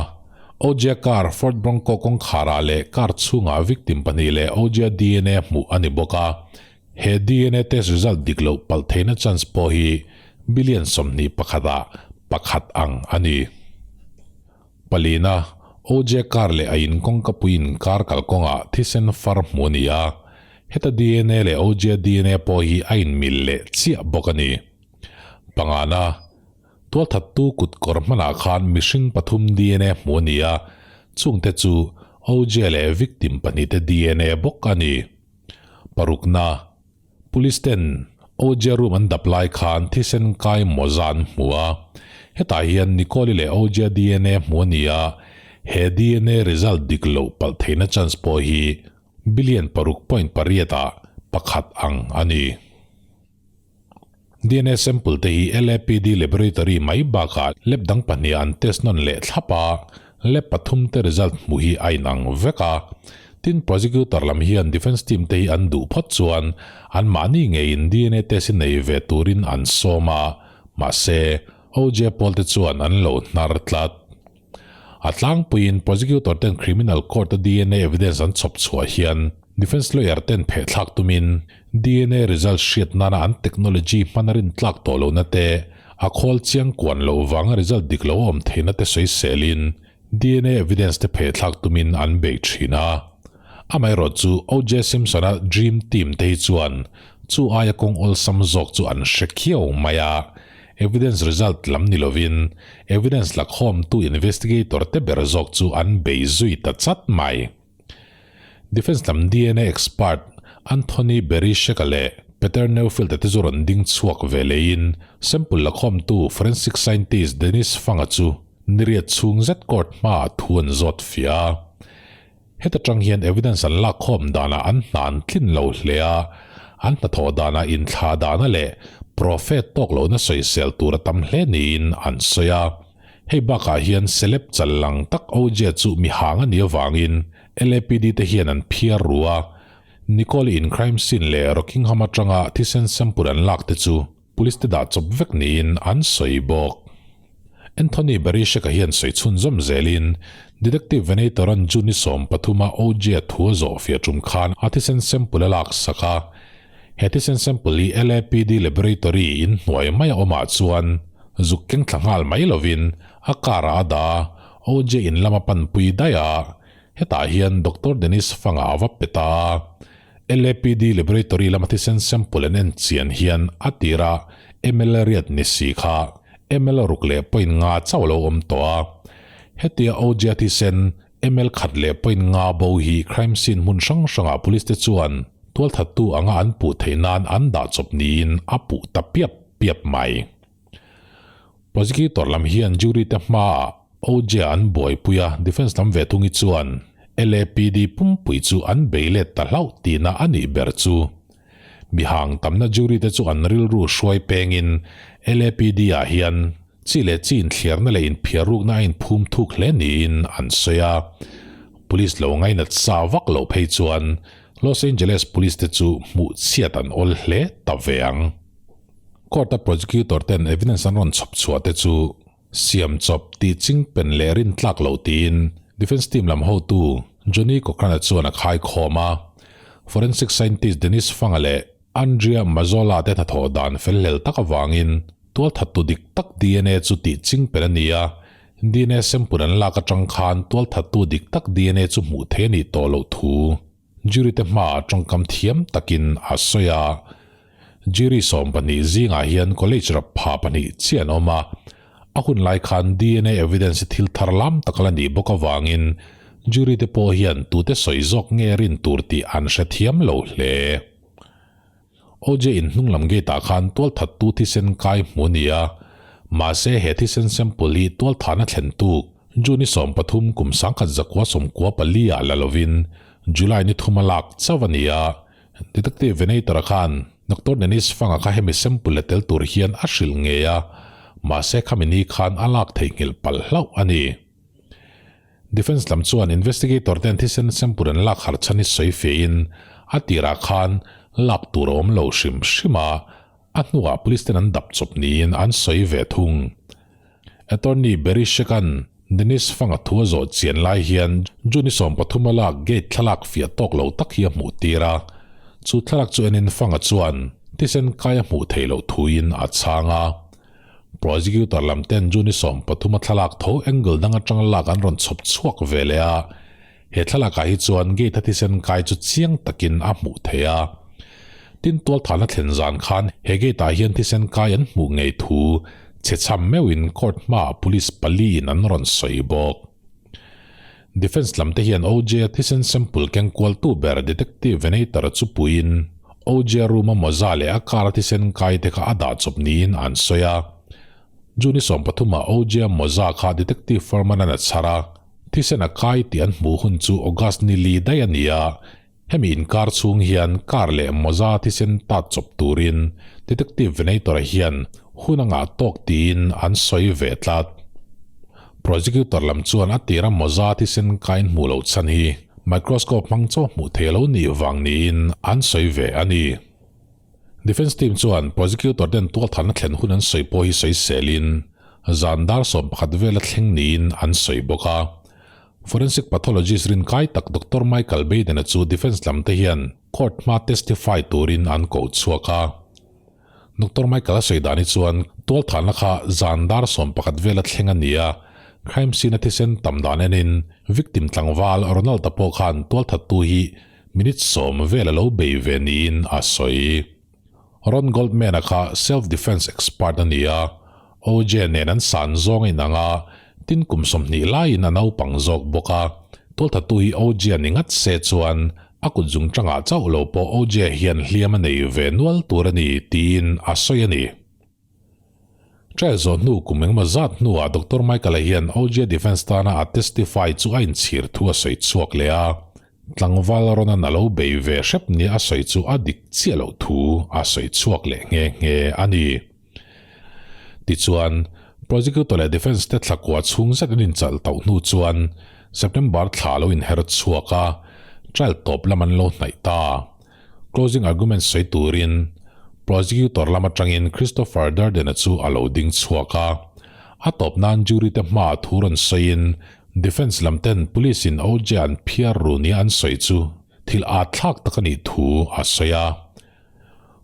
OJ car Ford Bronco kawngkharah leh car chhungah victim pahnih leh OJ dna hmuh a ni bawk a, He dna test result dik loh palh theihna chance pawh hi billion 21 ah pakhat ang a ni. Palina, OJ car leh a in kawngka puiin car kalkawngah thisen far hmu a ni a, heta dna leh OJ dna pawh hi a inmil leh chiah bawk a ni. Pangana, tualthattu kut kawr hmanah khan mihring pathum dna hmu a ni a, chungte chu OJ leh victim pahnihte dna bawk a ni. Parukna, Police ten OJ room an dap lai khan thisen kai mawza an hmu a. Hetah hian Nicole-i leh OJ dna hmu a ni a, he dna result dik loh palh theihna chance pawh hi billion paruk point pariat ah pakhat ang a ni. Dna sample te hi LAPD laboratory mai bakah lab dang pahnih an test nawn leh thlap a, lab pathum te result hmuh hi a inang vek a. Tin, prosecutor lam hian defence team te hi an duh phawt chuan anmahni ngeiin dna test hi nei ve turin an sawm a, mahse, OJ pawl te chuan an lo hnar tlat. A tlangpuiin prosecutor ten criminal court a dna evidence an chhawp chhuah hian defence lawyer ten phehthlak tumin dna result hriat nana an technology hman a rintlak tawh lohna te, a khawl chiang kuan loh vanga result dik lo a awm theihna te sawiselin dna evidence te phehthlak tumin an bei thin a. Amaherawh chu OJ Simpson-a dream team te hi chuan chu aia kawng awlsam zawk chu an hre khiau mai a, Evidence result lam ni lovin evidence lakhawmtu investigator te ber zawk chu an bei zui ta chat mai. Defence lam dna expert Anthony Berishek-a leh Peter Neufeld-a te chu rawn ding chhuak ve leiin sample lakhawmtu forensic scientist Dennis Fang-a chu niriat chhung zet court hmaah thu an zawt fiah a. Heta tang hian evidence an lakkhawm danah an hna an tlin lo hle a, an hnathawh danah inthlah dana leh prophet tawk lohna sawisel tur a tam hle niin an sawi a. Hei bakah hian celeb chal lang tak OJ chu mi hang a nih avangin LAPD te hian an phiar ru a, Nicole-i in crime scene leh Rockingham atanga thisen sample an lak te chu Police te dah chawp vek niin an sawi bawk. Anthony Barishek-a hian sawi chhunzawm zelin, Detective Venator-a'n June ni 13 a OJ-a thu a zawh fiah tum khan a thisen sample a lak sak a. He thisen sample hi LAPD laboratory in hnuai mai a awmah chuan zuk keng thla nghal mai lovin a car-ah a dah a, OJ in lam a panpui daih a. Hetah hian Doctor Dennis Fang-a a va pe ta a. LAPD laboratory lama thisen sample an en chian hian a tira ml riat ni si kha ml ruk leh point nga chauh lo awm tawh a. Hetia OJ thisen ml khat leh point nga bo hi crime scene hmun hrang hrangah police te chuan tualthattu anga an puh theih nan an dah chawp niin a puh ta piap piap mai. Prosecutor lam hian jury te hmaah OJ an buaipui a, defence lam ve thungi chuan LAPD pumpui chu an bei let ta hlauh tihna a nih ber chu. Mihang tamna jury te chu an rilru hruai pengin LAPD ah hian chi leh chi inthliarna leh inphiarrukna a inphum thuk hle niin an sawi a. Police lo ngainat sa vak loh phei chuan Los Angeles Police te chu hmuh chhiat an awl hle ta ve ang. Court a prosecutor ten evidence an rawn chhawp chhuah te chu siam chawp tih ching pen leh rin tlak loh tiin defence team lam hotu Johnny Cochran-a chuan a khai khawm a. Forensic scientist Dennis Fang-a leh Andrea Mazzola te hnathawh dan fel hlel tak avangin tualthattu dik tak dna chu tih ching pen a ni a, dna sample an lak atang khan tualthattu dik tak dna chu hmuh theih a nih tawh loh thu Jury te hmaah tawngkam thiam takin a sawi a. Jury 12 zingah hian college rap pha pahnih chiah an awm a, a hun lai khan dna evidence hi thil thar lam tak a la nih bawk avangin jury te pawh hian tute sawi zawk nge rin tur tih an hre thiam lo hle. OJ in hnung lam gate ah khan tualthattu thisen kai hmu a ni a, mahse he thisen sample hi tualthahna thlen tuk June 13 kum 1994 ah la lovin July ni thum a lak chauh a ni a, Detective Venator-a khan Doctor Dennis Fang-a kha hemi sample la tel tur hian a hrilh ngei a, mahse khami ni khan a lak theihnghilh palh hlauh a ni. Defence lam chuan investigator ten thisen sample an lak harh chhan hi sawi fehin a tirah khan lak tur a awm lo hrim hrim a, a hnuah police ten an dap chawp niin an sawi ve thung. Attorney Barry Sheck-a'n Dennis Fang-a thu a zawh chian lai hian June 13 a lak gate thlalak fiah tawk lo tak hi a hmuh tir a, chu thlalak chu enin Fang-a chuan thisen kai a hmuh theih loh thuin a chhang a. Prosecutor lam ten June 13 a thlalak tho angle dang atanga lak an rawn chhawp chhuak ve leh a, he thlalakah hi chuan gate a thisen kai chu chiang takin a hmuh theih a. Tin tualthahna thlen zan khan he gate ah hian thisen kai an hmuh ngei thu chhe chham meuhin court hmaah police pali in an rawn sawi bawk. Defence lam te hian OJ a thisen sample keng kualtu ber Detective Venator chu puiin OJ room a mawza leh a car a thisen kai te kha a dah chawp niin an sawi a. June 13 ah OJ a mawza kha Detective Furman-a'n a chhar a, thisen a kai tih an hmuh hun chu August ni li daih a ni a, hemi inkar chhung hian car leh mawza thisen tat chawp turin Detective Venator-a hian hun a ngah tawk tiin an sawi ve tlat. Prosecutor lam chuan a tira mawza thisen kain hmuh loh chhan hi microscope hmang chaw hmuh thei lo nih vang niin an sawi ve a ni. Defence team chuan prosecutor ten tualthatna thlen hun an sawi pawh hi sawi selin zan dar 11 vela thleng niin an sawi bawk a. Forensic pathologist rinkai tak Doctor Michael Baden-a chu defence lam te hian court hma testify turin an koh chhuak a. Doctor Michael a sawi dan hi chuan tualthatna kha zan dar 11 vela thleng a ni a, crime scene a thisen tam dan enin victim tlangval Ronald-a pawh khan tualthattu hi minute 10 vel a lo bei ve niin a sawi. Ron Goldman-a kha self-defense expert a ni a, OJ nen an san zawng a inang a, tin kum 20 laiin a naupang zawk bawk a, tualthattu hi OJ a ni ngat se chuan a kut zung tangah chauh lo pawh OJ hian hliam a nei ve nual tur a ni tiin a sawi a ni. Trial zawh hnu kum engemaw zat hnuah Doctor Michael-a hian OJ defense tana a testify chu a inchhir thu a sawi chhuak leh a, tlangval Ron-a'n a lo bei ve hrep nia a sawi chu a dik chiah loh thu a sawi chhuak leh nghe nghe a ni. Tichuan, prosecutor leh defense te thla kua chhung zet an inchalh tauh hnu chuan September thla lo inher chhuak a, trial tawp lam an lo hnaih ta. Closing argument sawi turin prosecutor lam atangin Christopher Durden-a chu a lo ding chhuak a. A tawp nan jury te hmaah thu rawn sawiin defense lam ten police in OJ an phiar ru nia an sawi chu thil at thlak tak a nih thu a sawi a.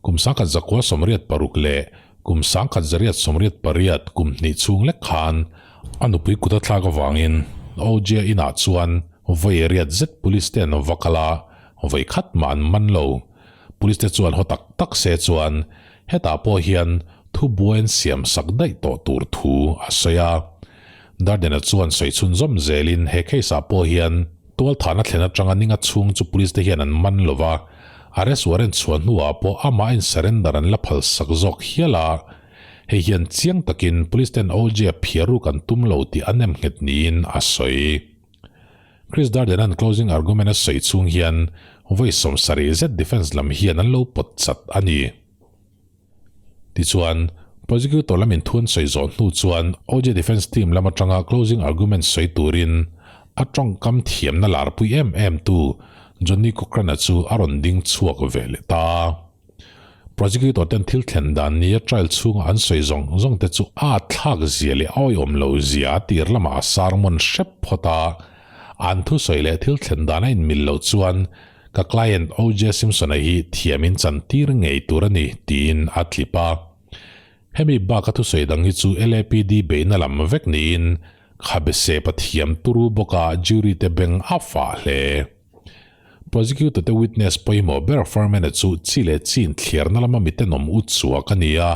Kum 1986 leh kum 1988 kum hnih chhung lek khan a nupui kut a thlak avangin OJ inah chuan vawi riat zet police te an va kal a, vawi khat mah an man lo. Police te chuan haw tak tak se chuan hetah pawh hian thu buai an siam sak daih tawh tur thu a sawi a. Dardena chuan sawi chhun zawm zelin he case ah pawh hian tualthahna thlen atanga ninga chhung chu police te hian an man lova, arrest warrant chhuah hnuah pawh amah in surrender an la phal sak zawk hial a. Hei hian chiang takin police ten OJ a phiar ruk an tum lo tih a nem nghet niin a sawi. Chris Darden-a'n closing argument a sawi chhung hian vawi 70 zet defence lam hian an lo pawt chat a ni. Tichuan, prosecutor lamin thu an sawi zawh hnu chuan OJ defence team lam atanga closing argument sawi turin a tawngkam thiamna larpui em em tu Johnny Cochran-a chu a rawn ding chhuak ve leh ta. Prosecutor ten thil thlen dan nia trial chhunga an sawi zawng zawng te chu a thlak zia leh a awihawm lo zia a tir lamah a sermon hrep phawt a, an thusawi leh thil thlen dan a inmil loh chuan ka client OJ Simpson-a hi thiamin chantir ngei tur a ni tiin a tlip a. Hemi baka thusawi dang hi chu LAPD beihna lam vek niin khabe sepa thiam turu bawka jury te beng a fah hle. Prosecutor te witness pawimawh ber Furman-a chu chi leh chin thliarna lama mitenawm ut chhuak a ni a,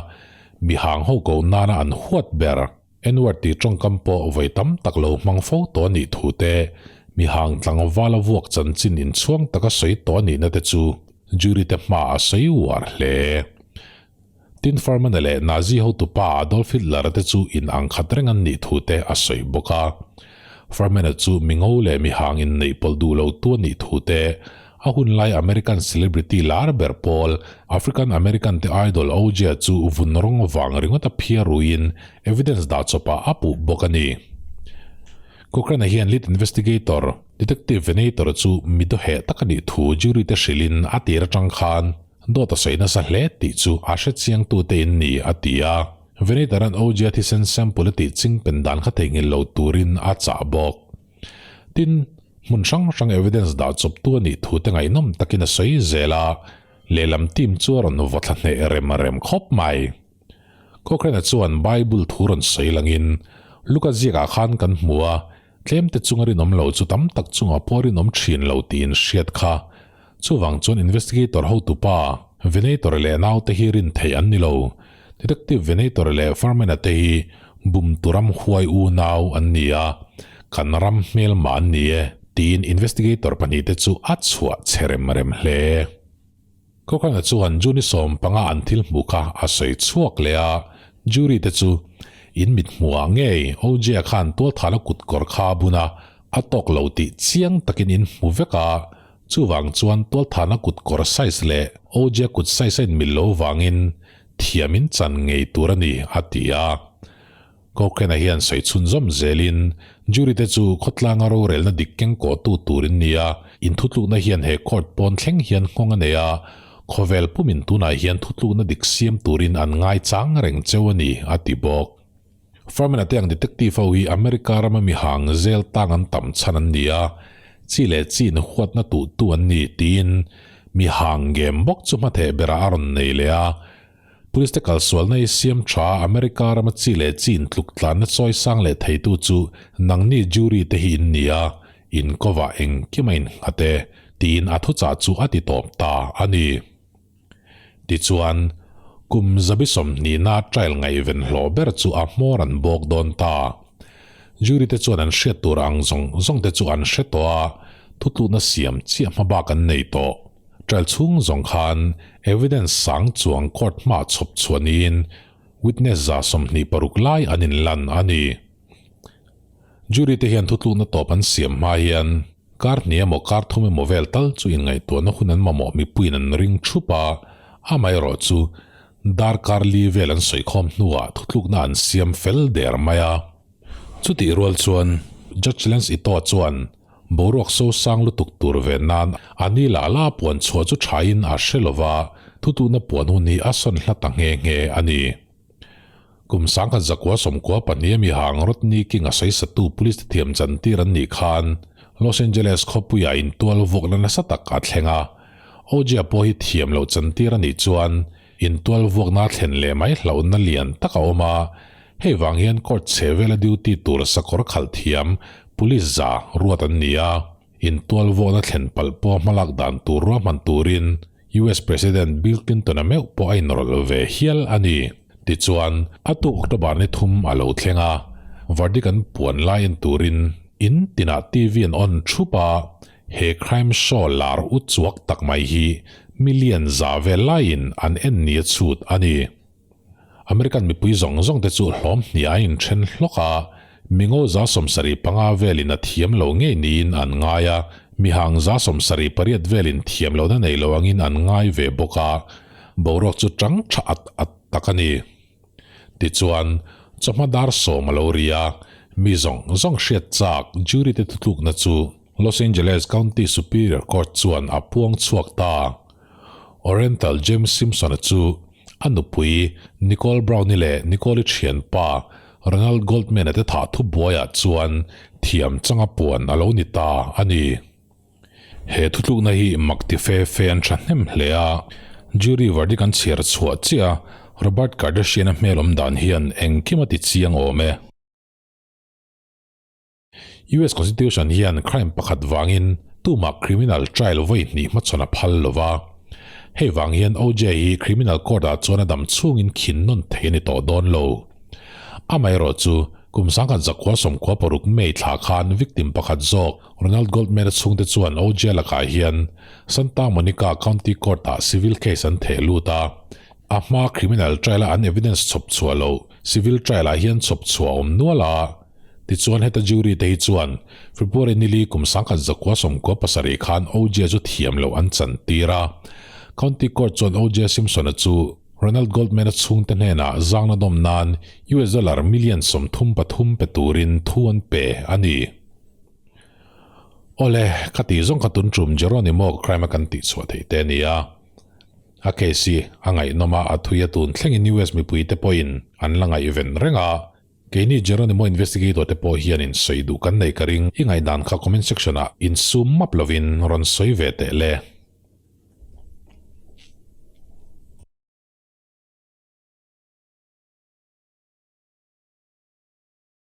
mihang ho ko nana an huat ber. N-word tih tawngkam pawh vawi tam tak lo hmang fo tawh a nih thu te, mihang tlangvala vuak chanchin inchhuang taka sawi tawh a nihna te chu jury te hmaah a sawi uar hle. Tin, Furman-a leh Nazi hotupa Adolf Hitler-a te chu in ang khat reng an nih thu te a sawi bawk a. Furman-a chu mi ngo leh mi hang inneih pawlh duh lo tu a nih thu te, a hun lai American celebrity lar ber pawl African American te idol OJ-a chu vun rawng vang ringawt a phiar ruiin evidence dah chawpah a puh bawk a ni. Cochrane-a hian lead investigator, Detective Venator chu mi dawheh tak a nih thu jury te hrilhin a tir atang khan Dawt a sawi nasa hle tih chu a hre chiangtute in ni, a ti a. Venator-a'n OJ-a thisen sample a tih ching pen dan kha theihnghilh lo turin a chah bawk. Tin, hmun hrang hrang evidence dah chawptu a nih thute ngaihnawm takin a sawi zel a, lehlam team chu a rawn vaw thla hneh rem rem khawp mai. Cochrane-a chuan Bible thu rawn sawi langin, Luka ziakah khan kan hmu a, Tlemte chunga rinawm lo chu tam tak chungah pawh rinawm thin lo tiin hriat kha. Chuvang chuan investigator hotupa, Venator leh naute hi rin theih an ni lo. Detective Venator leh Furman-a te hi bumtu ram huai unau an ni a, kan ram hmelma an ni e, tiin investigator pahnihte chu a chhuah che rem rem hle. Cochrane chuan June 15 an thil hmuh kha a sawi chhuak leh a, jury te chu in mit hmuhah ngei OJ-a khan tualthana kut kawr kha a bun a, a tawk lo tih chiang takin in hmu vek a, chuvang chuan tualthana kut kawr size leh OJ-a kut size a inmil lo vangin thiam in chan ngei tur a ni, a ti a. Cochrane-a hian sawi chhunzawm zelin, Jury te chu khawtlanga rorelna dik keng kawhtu tur in ni a, inthutlukna hian he court pawn thleng hian nghawng a nei a, khawvel pumin tunah hian thutlukna dik siam turin an ngaichang reng cheu a ni, a ti bawk. Furman-a te ang detective ho hi America rama mihang zel tang an tam chhan an ni a, chi leh chin huatna tuhtu an ni, tiin mihang game bawk chu hmatheh berah a rawn nei leh a, Police te kalsualna i siam tha a America rama chi leh chi intluk tlanna chawi sang leh theitu chu nangni jury te hi in ni a, in kovah engkim a innghat e, tiin a thuchah chu a ti tawp ta a ni. Tichuan, kum zabi sawmhnihna trial ngaihven hlawh ber chu a hmawr an bawk dawn ta. Jury te chuan an hriat tur ang zawng zawng te chu an hre tawh a, thutlukna siam chiah hmabak an nei tawh. Trial chhung zawng khan evidence sang chuang court hmaah chhawp chhuah niin witness 26 lai an inlan a ni. Jury te hian thutlukna tawp an siam hma hian kar hnih emaw kar thum emaw vel tal chu inngaihtuahna hun an mamawh mipuiin an ring thup a, amaherawh chu darkar li vel an sawikhawm hnuah thutlukna an siam fel der mai a. Chutih rual chuan Judge Lance Ito chuan Boruak so sang lutuk tur ve nan a ni lah la puan chhuah chu thain a hre lo va, thutuna puan hun hi a sawn hla ta nghe nghe a ni. Kum 1992 a mi hang Rodney King a sawisatu police te thiam chantir an nih khan Los Angeles khawpuiah intual vuakna nasa tak a thleng a. OJ-a pawh hi thiam loh chantir a nih chuan intual vuakna a thlen leh mai hlauhna lian tak a awm a, hei vang hian court chhe vela duty tur sakawr khalh thiam police za ruat an ni a, intual vuakna thlen palh pawh hmalak dan tur ruahman turin US President Bill Clinton-a meuh pawh a inrawlh ve hial a ni. Tichuan, a tuk October ni thum a lo thleng a, verdict an puan lai en turin in tinah TV an on thup a, He crime show lar u chuak tak mai hi million za vel laiin an en ni a chhut a ni. American mipui zawng zawng te chu hlawm hnih a inthen hlawk a, mingo 75 velin a thiam lo ngei niin an ngai a, mihang 78 velin thiam lohna nei lo angin an ngai ve bawk a, boruak chu tang tha at at tak a ni. Tichuan, chawhma dar 10 a lo ri a, mi zawng zawng hriat chak jury te thutlukna chu Los Angeles County Superior Court chuan a puang chhuak ta. Oriental James Simpson-a chu a nupui Nicole Brown-i leh Nicole-i thianpa Ronald Goldman-a te thah thubuaiah chuan thiam changa puan a lo ni ta a ni. He thutlukna hi mak ti fe fe an thahnem hle a, jury verdict an chhiar chhuah chiah a, Robert Kardashian-a hmel awm dan hian engkim a ti chiang awm e. US Constitution hian crime pakhat vangin tumah criminal trial vawi hnih hmachhawn a phal lo va. Hei vang hian OJ hi criminal court ah chuan a dam chhungin khin nawn thei a ni tawh dawn lo. Amaherawh chu kum 1996 May thla khan victim pakhat zawk Ronald Goldman-a chhungte chuan OJ lakah hian Santa Monica County Court ah civil case an theh lut a. A hma criminal trial a an evidence chhawp chhuah loh civil trial ah hian chhawp chhuah a awm nual a. Tichuan heta jury te hi chuan February nili kum 1997 khan OJ chu thiam loh an chan tir a. County Court chuan OJ Simpson-a chu Ronald Goldman-a chhungte hnenah zangna dawm nan US dollar million 33 pe turin thu an pe a ni. Awle, ka tih zawng kha tun tum Geronimo crime a kan tih chhuah theih te a ni a. A case hi a ngaihnawm a, a thui a tun thlengin US mipuite pawhin an la ngaihven reng a. Keini Geronimo Investigator te pawh hianin sawi duh kan nei ka ring, i ngaihdan kha comment section ah insum map lovin rawn sawi ve teh le.